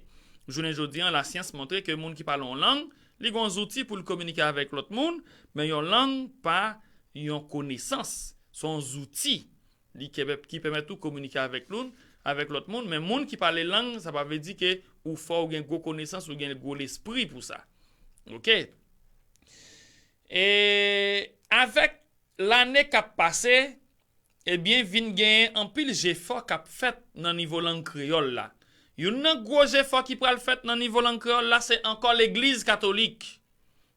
Jounen jodi an, lasyans montre ke moun ki pale yon lang, li gen yon zouti pou l kominike avèk lòt moun, men yon lang pa yon konesans, se yon zouti li ki, ki pèmèt ou kominike avèk loun, avèk lòt moun, men moun ki pale lang, sa pa vle di ke ou fò, ou gen gwo konesans, ou gen gwo lespri pou sa. Oke? E avèk lane k ap pase, ebyen, vin genyen anpil jefò k ap fèt nan nivo lang kreyòl la. Youn nan gwo jefò ki pral fèt nan nivo lang kreyòl la, se ankò Legliz Katolik.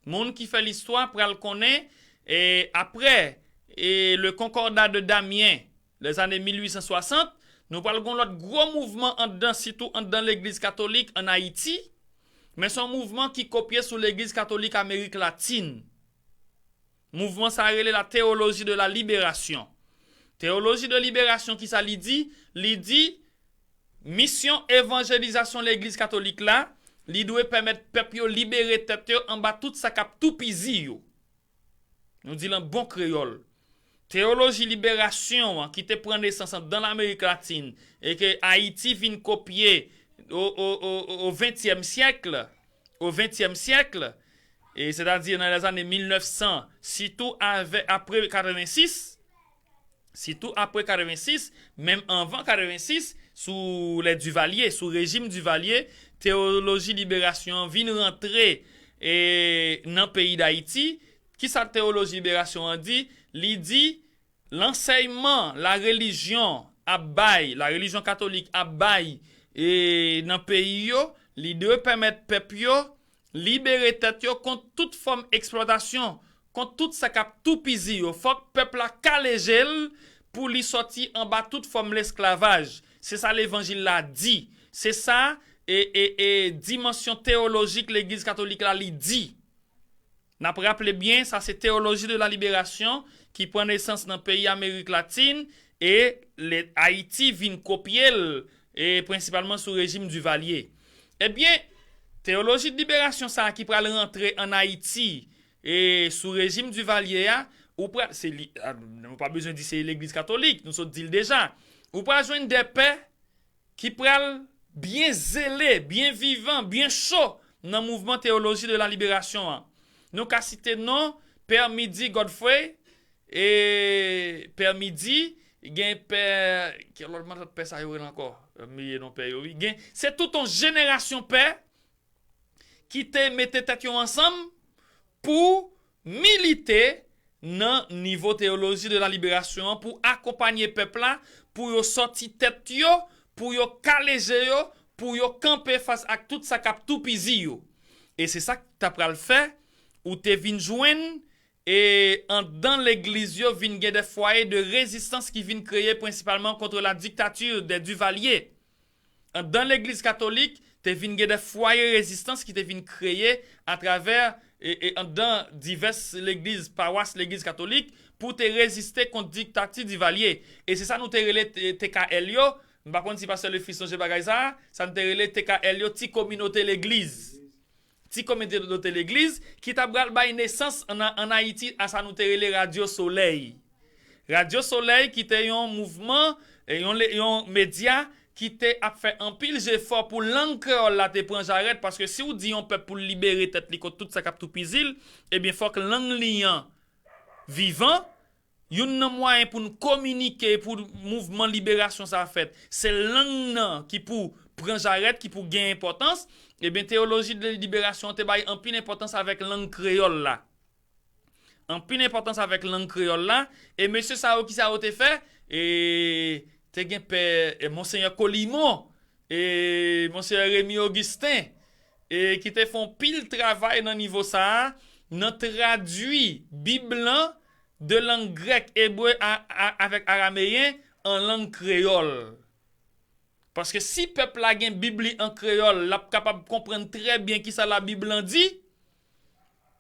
Moun ki fè listwa pral konnen, e apre e le Concordat de Damien, lèzane mil ui san swasant, nou pral gen yon lòt gwo mouvman anndan, sitou anndan Legliz Katolik ann Ayiti, men se yon mouvman ki kopye sou Legliz Katolik Amerik Latin. Mouvman sa a rele la théologie de la libération. Théologie de libération, kisa li di? Li di, misyon evanjelizasyon Legliz Katolik la, li dwe pèmèt pèp yo libere tèt yo anba tout sa k ap toupizi yo. Nou di l an bon kreyòl. Teyoloji liberasyon an ki te pran nesans anndan Lamerik Latin e ke Ayiti vin kopye o, o, o, o ventyèm syèk, o ventyèm syèk, e sètadi nan lèzane mil nèf san, sitou avè, apre katrevensis, sitou apre katrevensis, menm anvan katrevensis, sou lè Divalye, sou rejim Divalye, teyoloji liberasyon an vin rantre e, nan peyi Dayiti. Kisa teyoloji liberasyon an di? Li di, lansèyman larelijyon ap bay, larelijyon katolik ap bay e, nan peyi yo, li dwe pèmèt pèp yo libere tèt yo kont tout fòm eksplwatasyon, kont tout sa k ap toupizi yo. Fòk pèp la kale je l pou li sòti anba tout fòm lesklavaj. Se sa levanjil la di. Se sa e, e, e dimansyon teyolojik Legliz Katolik la li di. N ap raple byen, sa se teyoloji de la liberasyon ki pran nesans nan peyi Amerik Latin e le, Ayiti vin kopye l e prensipalman sou rejim Divalye. Ebyen, teyoloji liberasyon sa a ki pral rantre ann Ayiti e sou rejim Divalye a, ou pral, se li, a, nou pa bezwen di se legliz katolik, nou sot di l deja. Ou pral jwenn de pè ki pral byen zele, byen vivan, byen cho nan mouvman teyoloji de la liberasyon an. Nou ka site non Pè Midi Godfrey, e Pè Midi, gen pè, ki lòt mantant pè sa yo rele ankò? M bliye non pè yo, wi. Gen, se tout yon jenerasyon pè ki te mete tèt yo ansanm pou milite nan nivo teyoloji de la liberasyon an, pou akonpanye pèp la, pou yo sòti tèt yo, pou yo kale je yo, pou yo kanpe fas ak tout sa k ap toupizi yo. E se sa k ta pral fè, ou te vin jwenn, e anndan legliz yo vin gen de fwaye de rezistans ki vin kreye prensipalman contre la dictature des Duvalier. Anndan legliz katolik, te vin gen de fwaye rezistans ki te vin kreye atravè e, e anndan divès legliz, pawas legliz katolik, pou te reziste kont diktati Divalye. E se sa nou te rele T K L yo. M pa konn si pastè Lefis sonje bagay sa a, sa nou te rele T K L yo, ti kominote legliz. Ti kominote legliz ki ta pral bay nesans ann, ann Ayiti a sa nou te rele Radyo Solèy. Radyo Solèy ki te yon mouvman, e yon, le- yon medya ki te ap fè anpil jefò pou lang kreyòl la te pran jarèt, paske si w di yon pèp pou l libere tèt li kont tout sa k ap toupizi l, ebyen fòk lang li an vivan. Youn nan mwayen pou n kominike, pou mouvman liberasyon sa a fèt, se lang nan ki pou pran jarèt, ki pou gen enpòtans. Ebyen teyoloji de liberasyon an te bay anpil enpòtans avèk lang kreyòl la. Anpil enpòtans avèk lang kreyòl la. E mesye sa yo, kisa yo te fè? E te gen pè e Monsenyè Colimon, e Monsenyè Rémy Augustin, e ki te fè yon pil travay nan nivo sa a, nan tradui Bib lan de lang grèk, ebre a, a, avèk arameyen an lang kreyòl. Paske si pèp la gen Bib li an kreyòl, l ap kapab konprann trè byen kisa Labib lan di.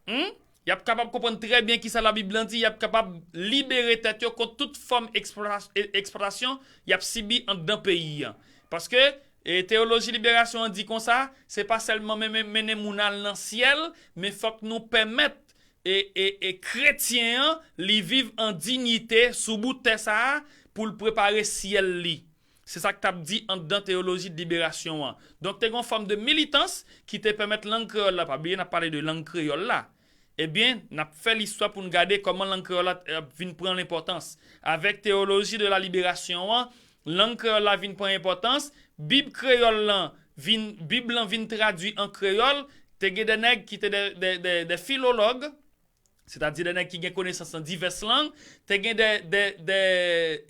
Hmm? Y ap kapab konprann trè byen kisa Labib lan di, y ap kapab libere tèt yo kont tout fòm eksplwa- e- eksplwatasyon y ap sibi anndan peyi an. Paske e, teyoloji liberasyon an di konsa, se pa sèlman men- men- mennen moun al nan syèl, men fòk nou pèmèt e, e, e kretyen an, li viv an diyite sou bout tè sa a pou l prepare syèl li. Se sa k t ap di anndan teyoloji de liberasyon an. Donk, te gen yon fòm de militans ki te pèmèt lang kreyòl la, pa bliye n ap pale de lang kreyòl la, ebyen, n ap fè listwa pou n gade kòman lang kreyòl la ap vin pran lenpòtans. Avèk teyoloji de la liberasyon an, lang kreyòl la vin pran enpòtans, Bib kreyòl lan vin, Bib lan vin tradui an kreyòl, te gen de nèg ki te de, de, de, de filològ, sètadi de nèg ki gen konesans nan divès lang, te gen de, de, de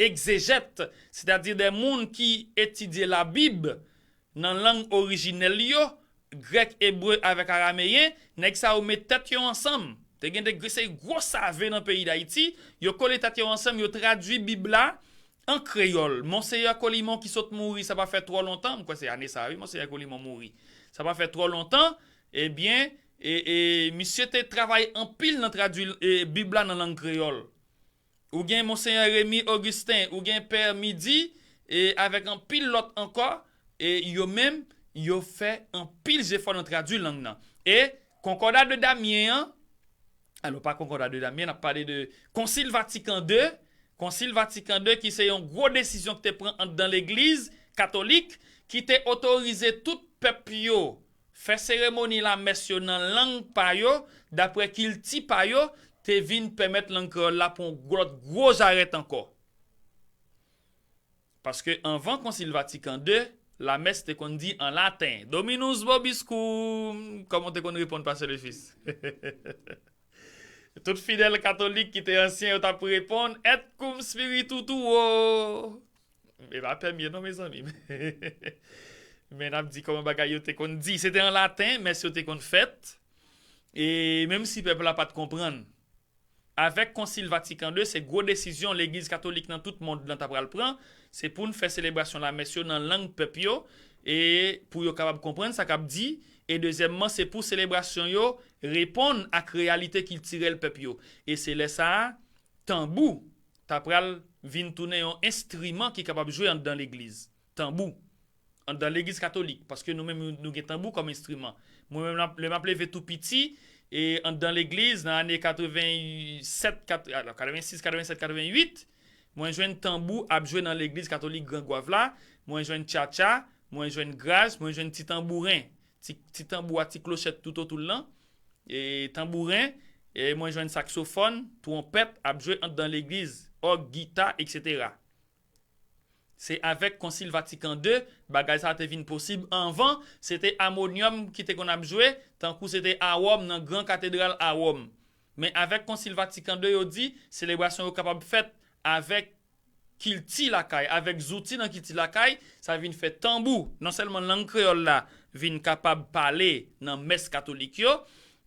egzejèt, sètadi de moun ki etidye Labib nan lang orijinèl yo, grèk, ebre avèk arameyen, nèg sa yo met tèt yo ansanm. Te gen de gr- se gwo save nan peyi Dayiti, yo kole tèt yo ansanm, yo tradui Bib la an kreyòl. Monseyè Colimon ki sot mouri, sa pa fè twò lontan, m kwè se ane sa a, wi, Monseyè Colimon mouri. Sa pa fè twò lontan, ebyen, e, e, misye te travay anpil nan tradui e, Bib la nan lang kreyòl. Ou gen Monseyè Remy Augustin, ou gen Pè Midi, e avèk anpil lòt ankò, e yo menm, yo fè anpil jefò nan tradui lang nan. E Konkòda de Damyen an, alò pa Konkòda de Damyen, n ap pale de Konsil Vatikan de, Konsil Vatikan de ki se yon gwo desizyon ki te pran anndan legliz katolik, ki te otorize tout pèp yo fè seremoni lamès yo nan lang pa yo, dapre kilti pa yo, te vin pèmèt lang kreyòl la pran yon lòt gwo jarèt ankò. Paske anvan Konsil Vatikan de, lamès te konn di an laten, Dominus vobiscum, kòman w te konn reponn, Pastè Lefis? Tout fidèl katolik ki te ansyen, yo t ap reponn, Et cum spiritu tuo. E pa pèmye non, mezanmi. Men n ap di kòman bagay yo te konn di. Se te an laten, mès yo te konn fèt. E menm si pèp la pa t konprann. Avèk Konsil Vatikan de, se gwo desizyon legliz katolik nan tout mond lan ta pral pran, se pou n fè selebrasyon lamès yo nan lang pèp yo, e pou yo kapab konprann sa k ap di, e dezyèmman, se pou selebrasyon yo reponn ak reyalite kiltirèl pèp yo. E se lè sa a, tanbou ta pral vin tounen yon enstriman ki kapab jwe anndan legliz. Tanbou. Anndan legliz katolik, paske nou menm nou gen tanbou kòm enstriman. Mwen menm, lè m ap leve tou piti, e anndan legliz, nan ane katrevennsèt, kat- alò, katrevensis, katrevennsèt, katrevennuit, mwen jwenn tanbou ap jwe nan legliz katolik Gran Gwav la, mwen jwenn tchatcha, mwen jwenn graj, mwen jwenn ti tanbouren, ti, ti tanbou a ti klochèt toutotou l lan, e tanbouren, e mwen jwenn saksofòn, twonpèt ap jwe anndan legliz, òg, gita, etsetera. Se avèk Konsil Vatikan de, bagay sa a te vin posib. Anvan, se te amonyòm ki te konn ap jwe, tankou se te a Wòm, nan gran katedral a Wòm. Men avèk Konsil Vatikan de, yo di, selebrasyon yo kapab fèt avèk kilti lakay, avèk zouti nan kilti lakay, sa vin fè tanbou, non sèlman lang kreyòl la vin kapab pale nan mès katolik yo,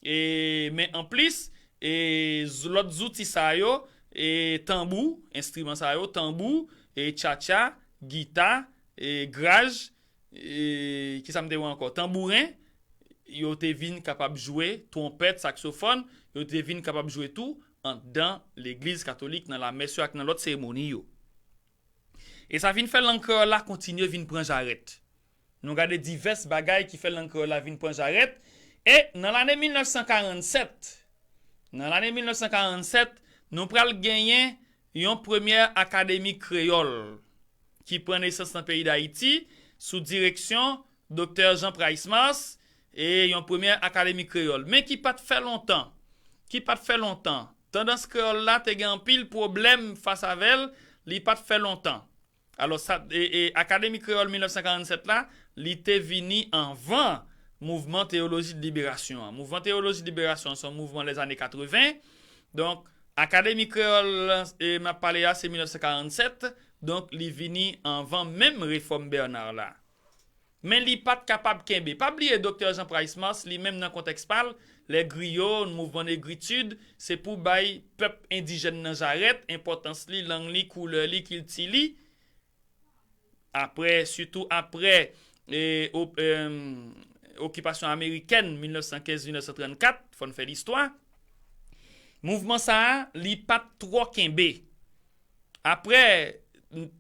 e, men anplis, e, z- lòt zouti sa yo, e, tanbou, enstriman sa yo, tanbou, e, tchatcha, gita, e, graj, e, kisa m te wè ankò? Tanbouren, yo te vin kapab jwe, twonpèt, saksofòn, yo te vin kapab jwe tou anndan legliz katolik nan lamès yo ak nan lòt seremoni yo. E sa vin fè lang kreyòl la kontinye vin pran jarèt. Nou gade divès bagay ki fè lang kreyòl la vin pran jarèt. E nan lane mil nèf san karannsèt, nan lane mil nèf san karannsèt, nou pral genyen yon premyè akademi kreyòl ki pran nesans nan peyi Dayiti sou direksyon Doktè Jean Price Mars, e yon premyè akademi kreyòl. Men ki pa t fè lontan, ki pa t fè lontan. Tandans kreyòl la te gen anpil pwoblèm fas avè l, li pa t fè lontan. Alò, sa, e, e, Akademi Kreyòl mil nèf san karannsèt la, li te vini anvan mouvman teyoloji de liberasyon an. Mouvman teyoloji de liberasyon an se yon mouvman lèzane katreven. Donk, Akademi Kreyòl, e, m ap pale a, se mil nèf san karannsèt. Donk, li vini anvan menm refòm Bernard la. Men li pa t kapab kenbe. Pa bliye Doktè Jean Price Mars, li menm nan kontèks pa l, lè griyo, mouvman negritid, se pou bay pèp endijèn nan jarèt, enpòtans li, lang li, koulè li, kilti li. Apre, sitou apre, e, o- em, okipasyon amerikèn mil nèf san kenz mil nèf san trannkat, fò n fè listwa. Mouvman sa a, li pa t twò kenbe. Apre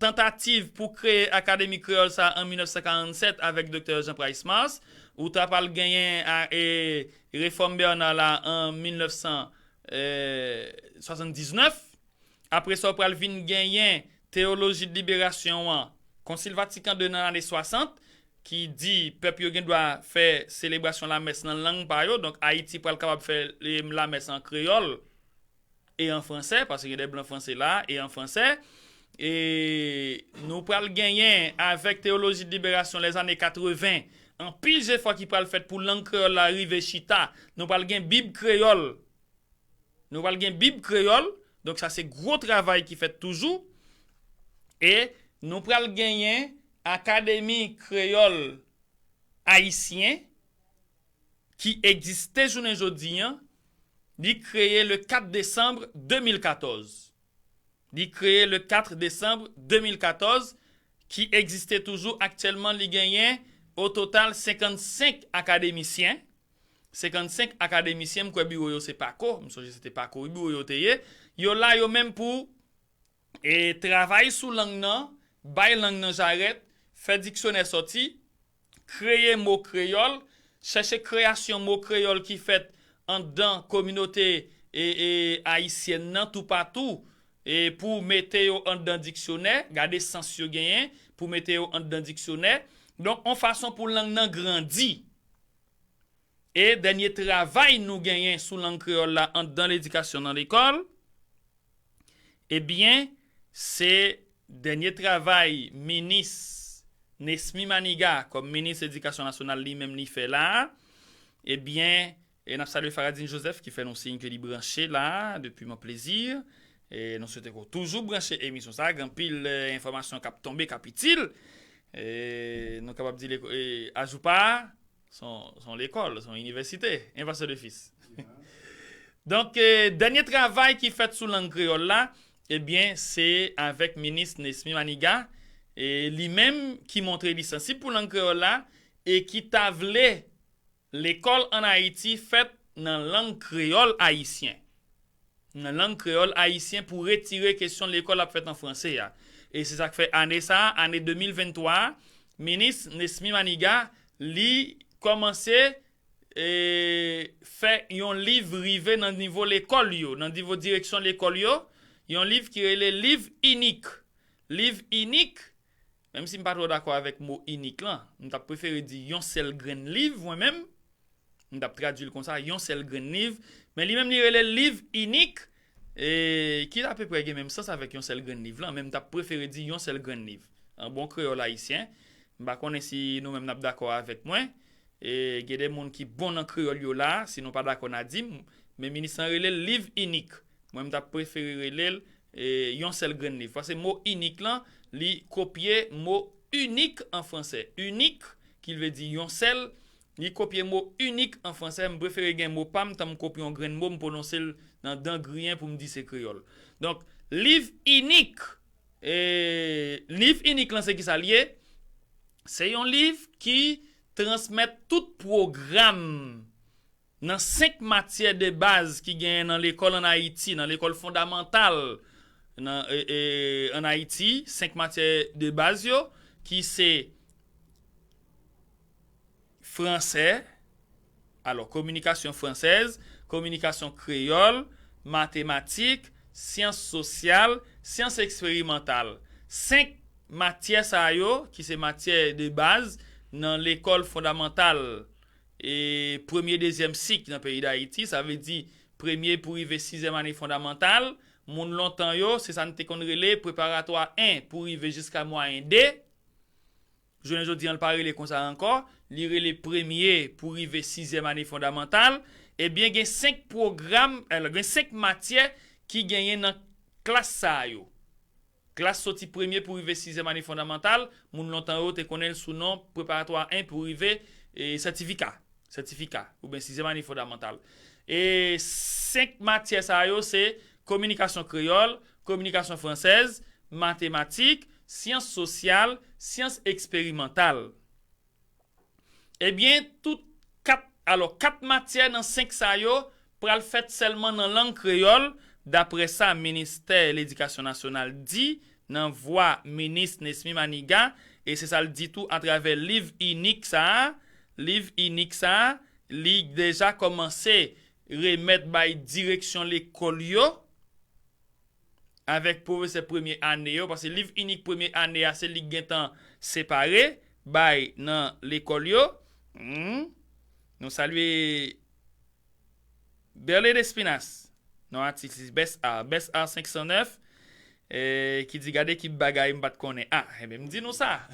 tantativ pou kreye Akademi Kreyòl sa a an mil nèf san karannsèt avèk Doktè Jean Price Mars, ou ta pral genyen a, e, Refòm Bernard la an mil nèf san swasanndiznèf. Apre sa, ou pral vin genyen teyoloji de liberasyon an Konsil Vatikan de nan lane swasant, ki di pèp yo gen dwa fè selebrasyon lamès nan lang pa yo. Donk, Ayiti pral kapab fè, e, lamès an kreyòl e an fransè, paske gen de blan franse la, e an fransè. E nou pral genyen, avèk teyoloji de liberasyon lèzane katreven, anpil jefò ki pral fèt pou lang kreyòl la rive chita. Nou pral gen Bib kreyòl. Nou pral gen Bib kreyòl. Donk, sa se gwo travay ki fèt toujou. E nou pral genyen Akademi Kreyòl Ayisyen ki egziste jounen jodi an. Li kreye le kat desanm de mil katòz. Li kreye le kat desanm de mil katòz, ki egziste toujou aktyèlman. Li genyen o total senkannsenk akademisyen. Senkannsenk akademisyen, m kwè biwo yo se Pako. M sonje se te Pako, wi, biwo yo te ye. Yo la, yo menm pou, e, travay sou lang nan, bay lang nan jarèt, fè diksyonè sòti, kreye mo kreyòl, chèche kreyasyon mo kreyòl ki fèt anndan kominote, e, e, ayisyèn nan toupatou, e, pou mete yo anndan diksyonè, gade sans yo genyen pou mete yo anndan diksyonè. Donk, yon fason pou lang nan grandi. E dènye travay nou genyen sou lang kreyòl la anndan ledikasyon nan lekòl, ebyen, se dènye travay minis Nesmy Manigat, kòm minis edikasyon nasyonal, li menm li fè la a. Ebyen, e n ap salye Faradine Joseph ki fè nou siy ke li branche la a depi Mont Plaisir. E nou swete ke w toujou branche emisyon sa a, gen anpil, e, enfòmasyon k ap tonbe, k ap itil. E nou kapab di leko-, e, Ajoupa, se yon, se yon lekòl, se yon inivèsite, en pastè de fis. Donk, e, dènye travay ki fèt sou lang kreyòl la, ebyen, se avèk minis Nesmy Manigat, e li menm ki montre li sansib pou lang kreyòl la, e ki ta vle lekòl ann Ayiti fèt nan lang kreyòl ayisyen. Nan lang kreyòl ayisyen pou retire kesyon lekòl ap fèt an franse a. E se sa k fè ane sa a, ane de mil venntwa a, minis Nesmy Manigat, li kòmanse, e, fè yon liv rive nan nivo lekòl yo, nan nivo direksyon lekòl yo, yon liv ki rele liv inik. Liv inik, menm si m pa twò dakò avèk mo inik lan, m t ap prefere di yon sèl grenn liv, mwen menm. M t ap tradui l konsa, yon sèl grenn liv. Men li menm, li rele l liv inik. E ki apeprè gen menm sans avèk yon sèl grenn liv lan, men m t ap prefere di yon sèl grenn liv. An bon kreyòl ayisyen. M pa konnen si nou menm n ap dakò avèk mwen. E gen de moun ki bon nan kreyòl yo la, si nou pa dakò, n a di m. Men minis lan rele l liv inik. Mwen, m t ap prefere rele l, e, yon sèl grenn liv. Paske mo inik lan, li kopye mo inik an fransè. Inik, ki vle di yon sèl, li kopye mo inik an fransè. M prefere gen mo pa m, tan m kopye yon grenn mo, m pwononse l nan dan griyen pou m di se kreyòl. Donk, liv inik, e, liv inik lan se kisa l ye? Se yon liv ki transmèt tout pwogram nan senk matyè de baz ki genyen nan lekòl ann Ayiti, nan lekòl fondamantal nan, e, e, ann Ayiti, senk matyè de baz yo, ki se fransè, alò, kominikasyon fransèz, kominikasyon kreyòl, matematik, syans sosyal, syans eksperimantal. Senk matyè sa yo, ki se matyè de baz nan lekòl fondamantal, e premye, dezyèm sik nan peyi Dayiti, sa vle di premye pou rive sizyèm ane fondamantal. Moun lontan yo, se sa n te konn rele preparatwa en pou rive jiska mwayen de. Jounen jodi an, l pa rele konsa ankò. Li rele premye pou rive sizyèm ane fondamantal. Ebyen, gen senk pwogram, alò, gen senk matyè ki genyen nan klas sa yo. Klas soti premye pou rive sizyèm ane fondamantal, moun lontan yo te konnen l sou non preparatwa en pou rive, e, sètifika. Sètifika, oubyen sizyèm ane fondamantal. E senk matyè sa yo se kominikasyon kreyòl, kominikasyon fransèz, matematik, syans sosyal, syans eksperimantal. Ebyen, tout kat, alò, kat matyè nan senk sa yo pral fèt sèlman nan lang kreyòl, daprè sa Ministè Ledikasyon Nasyonal di nan vwa minis Nesmy Manigat, e se sa l di tou atravè liv inik sa a. Liv inik sa a, li deja kòmanse remèt bay direksyon lekòl yo. avèk pwofesè premye ane yo, paske liv inik premye ane a, se li k gentan separe, bay nan lekòl yo. Hmm. Nou salye Berlin Despinas, non atis li Best Art, Best Art senk san nèf, eh, ki di, "Gade ki bagay m pa t konnen." Ah, enben, m di nou sa.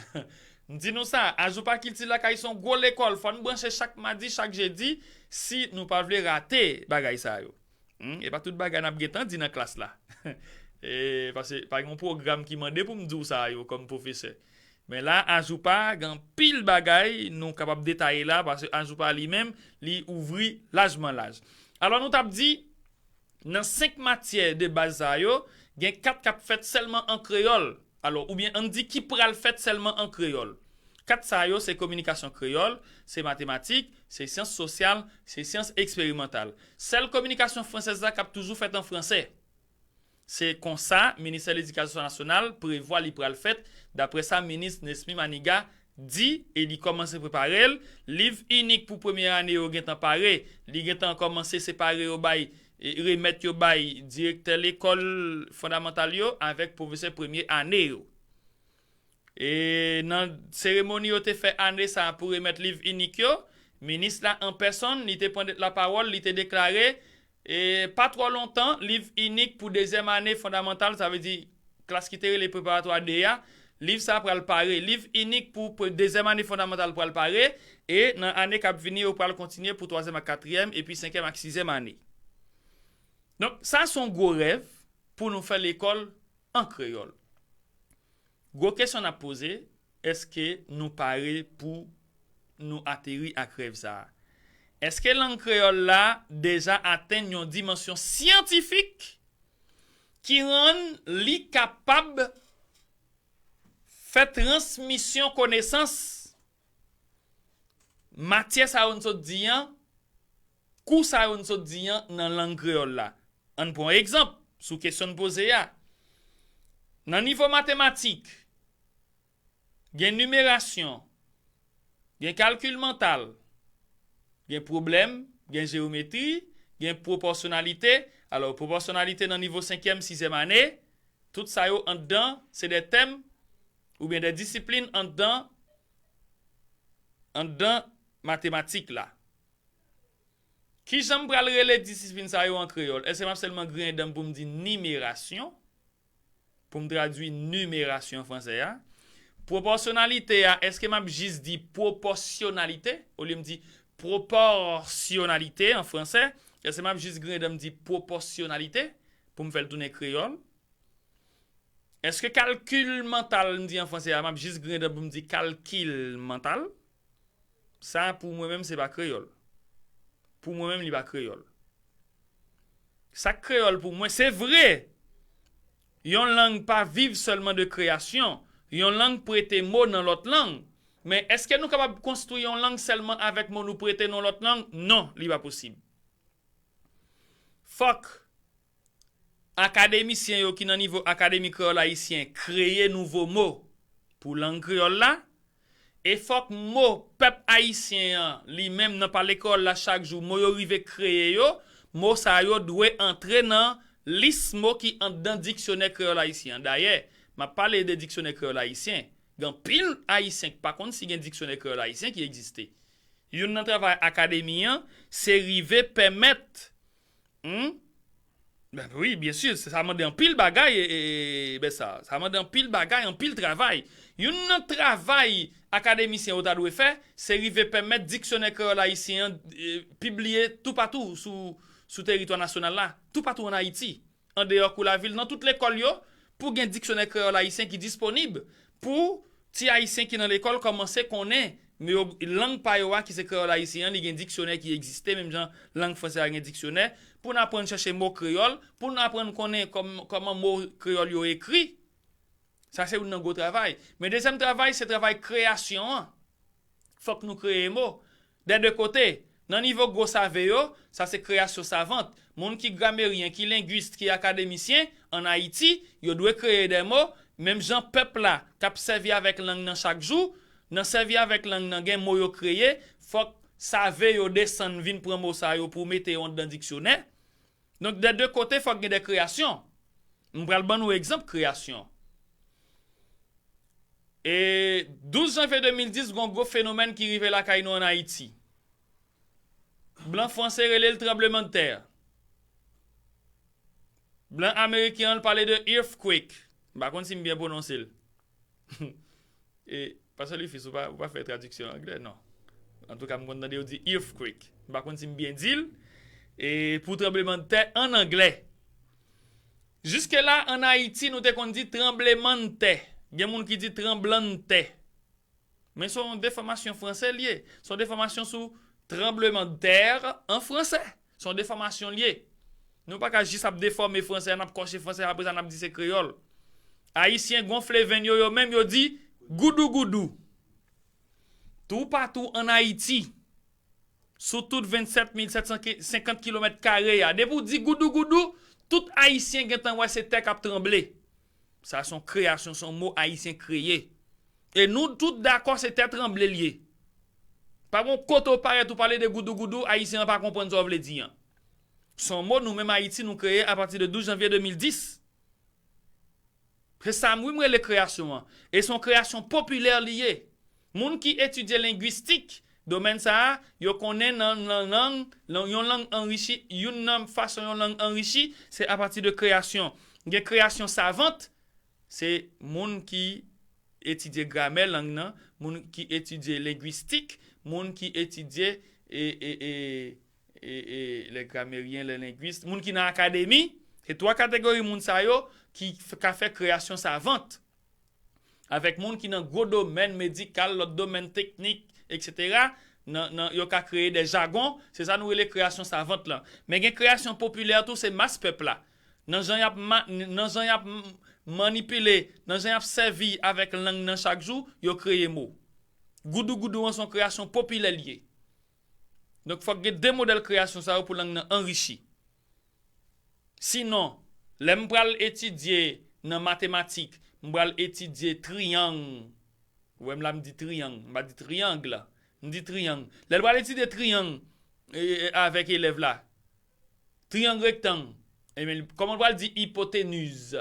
M di nou sa, Ajoupa Kilti Lakay se yon gwo lekòl. Fò n branche chak madi, chak jedi, si nou pa vle rate bagay sa yo. Hmm, e pa tout bagay n ap gentan di nan klas la. E, paske pa gen yon pwogram ki mande pou m di w sa yo kòm pwofesè. Men la, Ajoupa, gen anpil bagay nou kapab detaye la, paske Ajoupa li menm, li ouvri lajman laj. Alò, nou t ap di, nan senk matyè de baz sa yo, gen kat k ap fèt sèlman an kreyòl. Alò, oubyen ann di ki pral fèt sèlman an kreyòl. Kat sa yo, se kominikasyon kreyòl, se matematik, se syans sosyal, se syans eksperimantal. Sèl kominikasyon fransèz la k ap toujou fèt an fransè. Se konsa, Ministè Ledikasyon Nasyonal prevwa li pral fèt, daprè sa minis Nesmy Manigat di, e li kòmanse prepare l. Liv inik pou premye ane yo gentan pare. Li gentan kòmanse separe yo bay, e remèt yo bay direktè lekòl fondamantal yo avèk pwofesè premye ane yo. E nan seremoni yo te fè ane sa a pou remèt liv inik yo, minis la an pèsonn, li te pran lapawòl, li te deklare, e pa twò lontan, liv inik pou dezyèm ane fondamantal, sa vle di klas ki te rele preparatwa de a, liv sa a pral pare. Liv inik pou, pou dezyèm ane fondamantal pral pare, e nan ane k ap vini, yo pral kontinye pou twazyèm ak katriyèm, epi senkyèm ak sizyèm ane. Donk, sa se yon gwo rèv pou nou fè lekòl an kreyòl. Gwo kesyon n ap poze, èske nou pare pou nou ateri ak rèv sa a? Èske lang kreyòl la deja atenn yon dimansyon syantifik ki rann li kapab fè transmisyon konesans matyè sa yo n sot di an, kou sa yo n sot di an nan lang kreyòl la? Ann pran yon egzanp sou kesyon n poze a. Nan nivo matematik, gen nimerasyon, gen kalkil mantal, gen pwoblèm, gen jewometri, gen pwopòsyonalite. Alò, pwopòsyonalite nan nivo senkyèm, sizyèm ane, tout sa yo anndan, se de tèm oubyen de disiplin anndan, anndan matematik la. Kijan m pral rele disiplin sa yo an kreyòl? Èske m ap sèlman griyen dan m pou m di nimerasyon? Pou m tradui nimerasyon an fransè a? Pwopòsyonalite a, èske m ap jis di pwopòsyonalite? Olye m di pwopòsyonalite an fransè, èske m ap jis griyen dan m di pwopòsyonalite pou m fè l tounen kreyòl? Èske kalkil mantal m di an fransè a, m ap jis griyen dan pou m di kalkil mantal? Sa, pou mwen menm, se pa kreyòl. Pou mwen menm, li pa kreyòl. Sa k kreyòl pou mwen, se vre, yon lang pa viv sèlman de kreyasyon. Yon lang prete mo nan lòt lang. Men èske nou kapab konstwi yon lang sèlman avèk mo nou prete nan lòt lang? Non, li pa posib. Fòk akademisyen yo ki nan nivo Akademi Kreyòl Ayisyen kreye nouvo mo pou lang kreyòl la, e fòk mo pèp ayisyen an, li menm nan pale kreyòl la chak jou, mo yo rive kreye yo, mo sa yo dwe antre nan lis mo ki anndan diksyonè kreyòl ayisyen an. Dayè, m ap pale de diksyonè kreyòl ayisyen, gen anpil ayisyen ki pa konn si gen diksyonè kreyòl ayisyen ki egziste. Youn nan travay akademi an, se rive pèmèt, hmm? Ben wi, byen si, sa mande anpil bagay, e, e, ben sa, sa mande anpil bagay, anpil travay. Youn nan travay akademisyen yo ta dwe fè, se rive pèmèt diksyonè kreyòl ayisyen an, e, pibliye toupatou sou, sou teritwa nasyonal la, toupatou ann Ayiti, andeyò kou lavil, nan tout lekòl yo, pou gen diksyonè kreyòl ayisyen ki disponib pou ti ayisyen ki nan lekòl kòmanse konnen, men yo, lang pa yo a ki se kreyòl ayisyen an, li gen diksyonè ki egziste, menm jan lang fransè a gen diksyonè, pou n aprann chèche mo kreyòl, pou n aprann konnen kòm-, kòman mo kreyòl yo ekri. Sa se youn nan gwo travay. Men dezyèm travay, se travay kreyasyon an. Fòk nou kreye mo. Dè de kote, nan nivo gwo save yo, sa se kreyasyon savant. Moun ki grameryen, ki lengwis, ki akademisyen, ann Ayiti, yo dwe kreye de mo, menm jan pèp la k ap sèvi avèk lang nan chak jou, nan sèvi avèk lang nan gen mo yo kreye, fòk save yo desann vin pran mo sa yo pou mete yo anndan diksyonè. Donk, dè de kote, fòk gen de kreyasyon. M pral ban nou egzanp kreyasyon. E douz janvye de mil dis, gen yon gwo fenomèn ki rive lakay nou ann Ayiti. Blan franse rele l tranblemanntè. Blan ameriken an pale de earthquake. M pa konn si m byen pwononse l. E, Pastè Lifis, ou pa, ou pa fè tradiksyon anglè, non. Antouka, m konn tande yo di earthquake. M pa konn si m byen di l. E pou tranblemanntè ann anglè. Jiske la, ann Ayiti, nou te konn di tranblemanntè. Gen moun ki di tranblanntè. Men se yon defòmasyon franse l ye. Se yon defòmasyon sou tremblement de terre an franse. Se yon defòmasyon l ye. Nou pa ka jis ap defòme franse a, n ap kòche franse a, apre sa n ap di se kreyòl. Ayisyen gonfle venn yo, yo menm, yo di goudou goudou. Toupatou ann Ayiti, sou tout vennsèt mil sèt san senkant kilomèt kare a, depi w di goudou goudou, tout Ayisyen gentan wè se tè k ap tranble. Sa se yon kreyasyon, se yon mo Ayisyen kreye. E nou tout dakò se tè tranble l ye. Pa gen kote w parèt ou pale de goudou goudou, Ayisyen an pa konprann sa w vle di an. Se yon mo nou menm Ayiti nou kreye apati de douz janvye de mil dis. Se sa m, wi, m rele kreyasyon an. E se yon kreyasyon popilè li ye. Moun ki etidye lengwistik, domèn sa a, yo konnen nan, nan lang, nan yon lang anrichi, youn nan fason yon lang anrichi, se apati de kreyasyon. Gen kreyasyon savant, se moun ki etidye gramè lang nan, moun ki etidye lengwistik, moun ki etidye e, e, e, e, e, les grammairiens, les linguistes, moun ki nan akademi, se twa kategori moun sa yo ki f- ka fè kreyasyon savant. Avèk moun ki nan gwo domèn medikal, lòt domèn teknik, etsetera, nan, nan, yo ka kreye de jagon, se sa nou rele kreyasyon savant lan. Men gen kreyasyon popilè tou, se mas pèp la. Nan jan y ap, ma- nan jan y ap m- manipile, nan jan y ap sèvi avèk lang nan chak jou, yo kreye mo. Goudou goudou an se yon kreyasyon popilè l ye. Donk, fòk gen de modèl kreyasyon sa yo pou lang nan anrichi. Sinon, lè m pral etidye nan matematik, m pral etidye triyang. Ou wè m la, m di triyang, m pa di triyang la. M di triyang. Lè l pral etidye triyang e, e, avèk elèv la, triyang rektang, ebyen, kòman l pral di ipotenuz?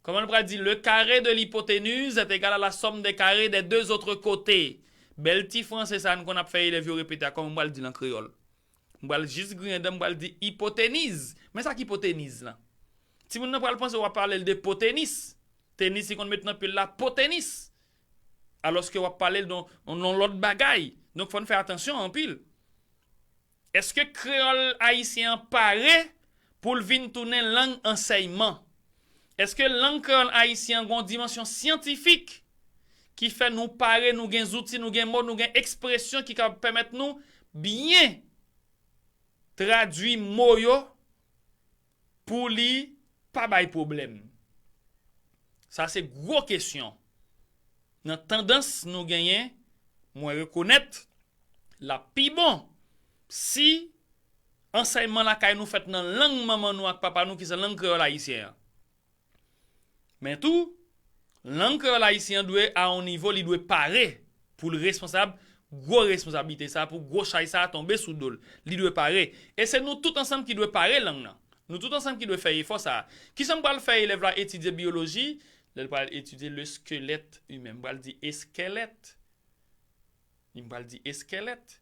Kòman l pral di le carré de l'hypoténuse est égal à la somme des carrés des deux autres côtés? Bèl ti franse sa a n konn ap fè elèv yo repete a, kòman m pral di l an kreyòl? M pral jis griyen dan, m pral di ipoteniz. Men sa k ipoteniz lan? Timoun nan pral panse w ap pale l de po tenis. Tenis li konn met nan pye l la, po tenis. Alòske w ap pale l nan yon lòt bagay. Donk, fò n fè atansyon anpil. Èske kreyòl ayisyen an pare pou l vin tounen lang ansèyman? Èske lang kreyòl ayisyen an gen yon dimansyon syantifik ki fè nou pare, nou gen zouti, nou gen mo, nou gen ekspresyon ki kapab pèmèt nou byen tradui mo yo pou li pa bay pwoblèm? Sa se gwo kesyon. Nan tandans nou genyen, mwen rekonèt l ap pi bon si ansèyman lakay nou fèt nan lang manman nou ak papa nou, ki se lang kreyòl ayisyen an. Men tou, lang kreyòl ayisyen an dwe a yon nivo, li dwe pare pou l responsab gwo responsablite sa, pou gwo chay sa tonbe sou do l. Li dwe pare. E se nou tout ansanm ki dwe pare lang nan. Nou tout ansanm ki dwe fè efò sa a. Kisa m pral fè elèv la etidye biyoloji? Lè l pral etidye le squelette humain, m pral di eskèlèt. Li m pral di eskèlèt.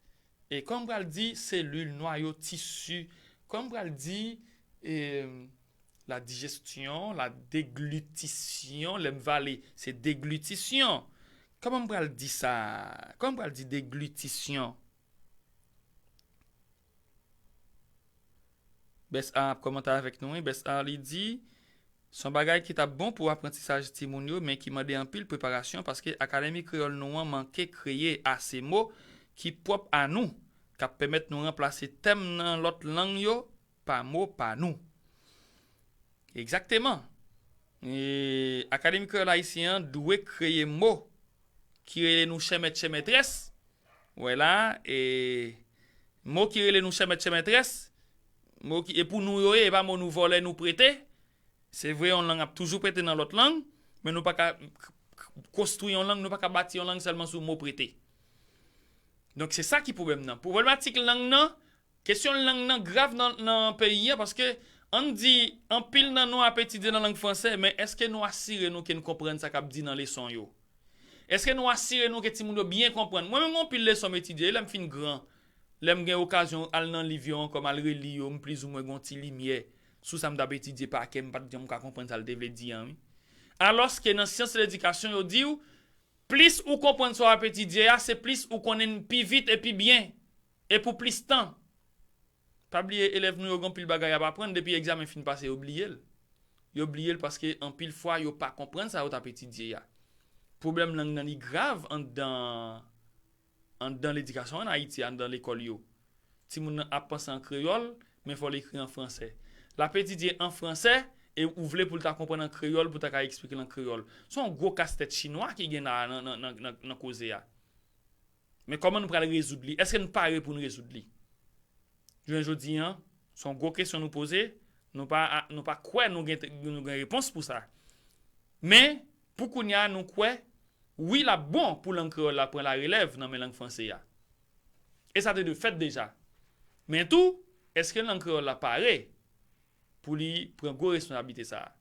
E kòman m pral di selil, nwayo, tisi? Kòman m pral di eh, la digestion, la déglutition? Lè m vale, se deglitisyon. Kòman m pral di sa? Kòman m pral di deglitisyon? Bès A ap kòmante avèk nou, wi. Bès A li di, se yon bagay ki t ap bon pou aprantisaj timoun yo, men ki mande anpil preparasyon, paske Akademi Kreyòl nou an manke kreye ase mo ki pwòp a nou, k ap pèmèt nou ranplase tèm nan lòt lang yo pa mo pa nou. Egzakteman. E Akademi Kreyòl Ayisyen an dwe kreye mo ki rele nou chè mèt, chè mètrès. Wè la, e mo ki rele nou chè mèt, chè mètrès, mo ki, e pou nou yo ye, e pa mo nou vòlè, nou prete. Se vre, yon lang ap toujou prete nan lòt lang, men nou pa ka k- k- konstwi yon lang, nou pa ka bati yon lang sèlman sou mo prete. Donk, se sa ki pwoblèm nan. Pwoblematèk lang nan, kesyon lang nan grav nan, nan peyi a, paske Ann di, anpil nan nou ap etidye nan lang franse, men èske nou asire nou ke n konprann sa k ap di nan leson yo? Èske nou asire nou ke timoun yo byen konprann? Mwen menm, gen anpil leson m etidye, lè m fin gran, lè m gen okazyon al nan liv yo ankò, m al reli yo, m plizoumwen gen yon ti limyè sou sa m t ap etidye pa kè, m pa t janm ka konprann sa l te vle di an, wi. Alòske nan syans ledikasyon, yo di w, plis ou konprann sa w ap etidye a, se plis ou konnen l pi vit e pi byen, e pou plis tan. Pa bliye, elèv nou yo gen anpil bagay y ap aprann, depi egzamen fin pase, yo bliye l. Yo bliye l paske anpil fwa, yo pa konprann sa yo t ap etidye a. Pwoblèm lang nan, li grav anndan, anndan ledikasyon an Ayiti, anndan lekòl yo. Timoun nan ap panse an kreyòl, men fò l ekri an franse. L ap etidye an franse, e ou vle pou l ta konprann an kreyòl, pou ta ka eksplike l an kreyòl. Se yon gwo kastèt chinwa ki gen nan, nan, nan, nan, nan, nan koze a. Men kòman nou pral rezoud li? Èske n pare pou n rezoud li? Jounen jodi an, se yon gwo kesyon nou poze, nou pa, nou pa kwè nou gen, nou gen repons pou sa. Men, pou kounye a, nou kwè, wi, l ap bon pou lang kreyòl la pran larelèv nan men lang franse a. E sa te dwe fèt deja. Men tou, èske lang kreyòl la pare pou li pran gwo responsablite sa a?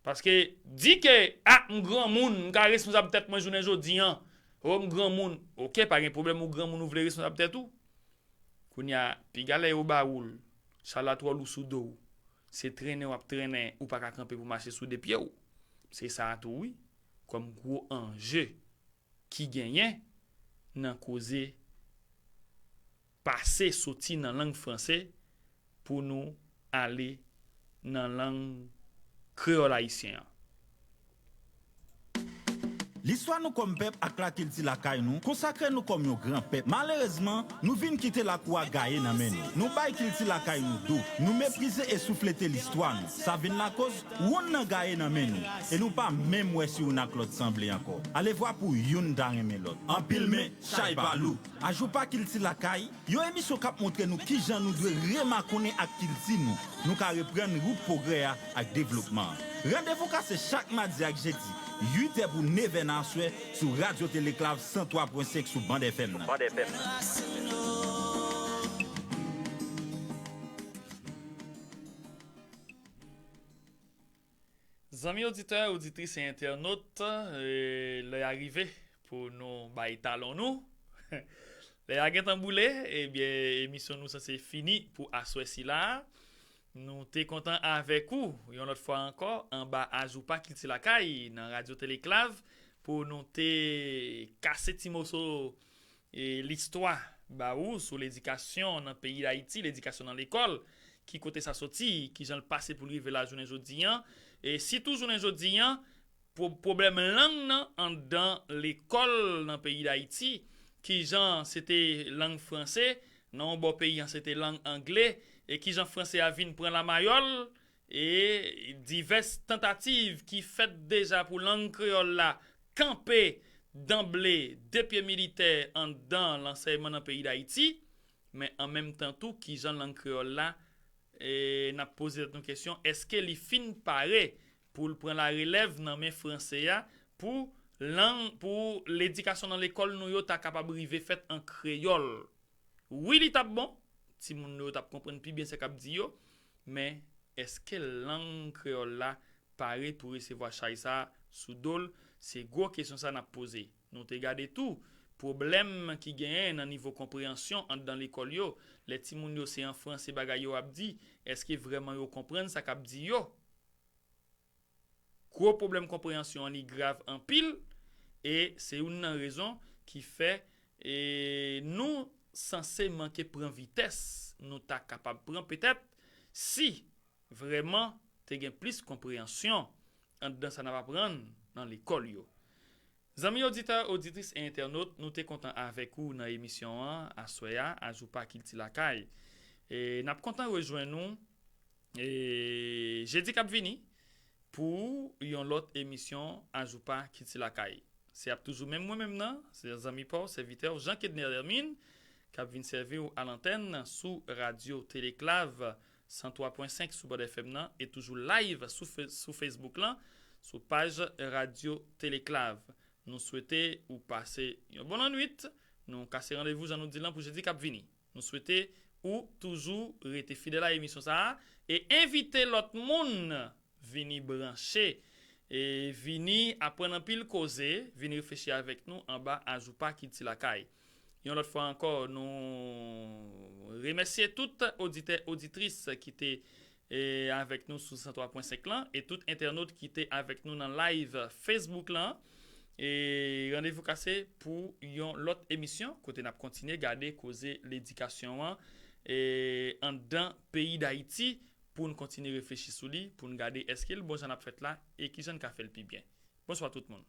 Paske di ke, a, m granmoun, m ka responsab tèt mwen jounen jodi an. O, m granmoun. Oke, pa gen pwoblèm, ou granmoun, ou vle responsab tèt ou. Kounye a, piga lè yo ba ou l, chal la twò lou sou do w. Se trennen w ap trennen, ou pa ka kanpe pou mache sou de pye w. Se sa a tou, wi, kòm gwo anje ki genyen nan koze pase soti nan lang franse pou nou ale nan lang kreyòl ayisyen an. Listwa nou kòm pèp ak lakilti lakay nou konsakre nou kòm yon gran pèp. Malerezman, nou vin kite lakou a gaye nan men nou. Nou bay kilti lakay nou do. Nou meprize e souflete listwa nou. Sa vin lakoz wonn nan gaye nan men nou. E nou pa menm wè si youn ak lòt sanble ankò. Alevwa pou youn ta renmen lòt. Anpil men, chay pa lou. Ajoupa Kilti Lakay, yon emisyon k ap montre nou kijan nou dwe remakonnen ak kilti nou, nou ka reprann wout pwogrè a ak devlopman an. Randevou kase chak madi ak jedi, uit è pou nevè nan aswè, sou Radyo Teleklav san twa pwen senk sou Band F M nan. Zanmi oditè, oditris e entènot, e, lè a rive pou nou bay talon nou. Lè a gentan boule, ebyen, emisyon nou sanse fini pou aswè sila a. Nou te kontan avèk ou, yon lòt fwa ankò, anba Ajoupa Kilti Lakay nan Radyo Teleklav, pou nou te kase ti moso e listwa ba ou sou ledikasyon nan peyi Dayiti, ledikasyon nan lekòl, ki kote sa soti, kijan l pase pou l rive la jounen jodi an, e sitou jounen jodi an, pwo-, pwoblèm lang nan anndan lekòl nan peyi Dayiti, kijan se te lang franse, nan yon bò peyi an se te lang angle, e kijan franse a vin pran lamayòl, e divès tantativ ki fèt deja pou lang kreyòl la kanpe danble de pye militè anndan lansèyman nan peyi Dayiti, men an menm tan tou, kijan lang kreyòl la, e, n ap poze tèt nou kesyon, èske li fin pare pou l pran larelèv nan men franse a pou lang, pou ledikasyon nan lekòl nou yo ta kapab rive fèt an kreyòl? Wi, li t ap bon. Timoun yo t ap konprann pi byen sa k ap di yo. Men, èske lang kreyòl la pare pou resevwa chay sa a sou do l? Se gwo kesyon sa n ap poze. Nou te gade tou pwoblèm ki genyen nan nivo konpreyansyon anndan lekòl yo. Lè timoun yo se an franse bagay yo ap di, èske vrèman yo konprann sa k ap di yo? Gwo pwoblèm konpreyansyon an, li grav anpil, e se youn nan rezon ki fè, e, nou sanse manke pran vitès nou ta kapab pran petèt si vrèman te gen plis konpreyansyon anndan sa n ap aprann nan lekòl yo. Zanmi oditè, oditris e entènot, nou te kontan avèk ou nan emisyon an aswè a, Ajoupa Kilti Lakay. E n ap kontan rejwenn nou, e, jedi k ap vini pou yon lòt emisyon Ajoupa Kilti Lakay. Se ap toujou menm mwen menm nan, se zanmi pa w, sèvitè w, Jean Kedner Hermine, k ap vin sèvi w a lantèn sou Radyo Teleklav san twa pwen senk sou Band F M nan, e toujou live sou Fe-, sou Facebook lan, sou paj Radyo Teleklav. Nou swete ou pase yon bon lannwit. Nou kase randevou, jan nou di l lan, pou jedi k ap vini. Nou swete pou toujou rete fidèl a emisyon sa a e envite lòt moun vini branche e vini aprann anpil koze, vini reflechi avèk nou anba Ajoupa Kilti Lakay. Yon lòt fwa ankò, nou remèsye tout oditè, oditris ki te e, avèk nou sou san twa pwen senk lan e tout entènot ki te avèk nou nan live Facebook lan. E randevou kase pou yon lòt emisyon kote n ap kontinye gade koze ledikasyon an e anndan peyi Dayiti pou n kontinye reflechi sou li, pou n gade èske l bon jan n ap fèt la e ki jan n ka fè l pi byen. Bonswa tout moun.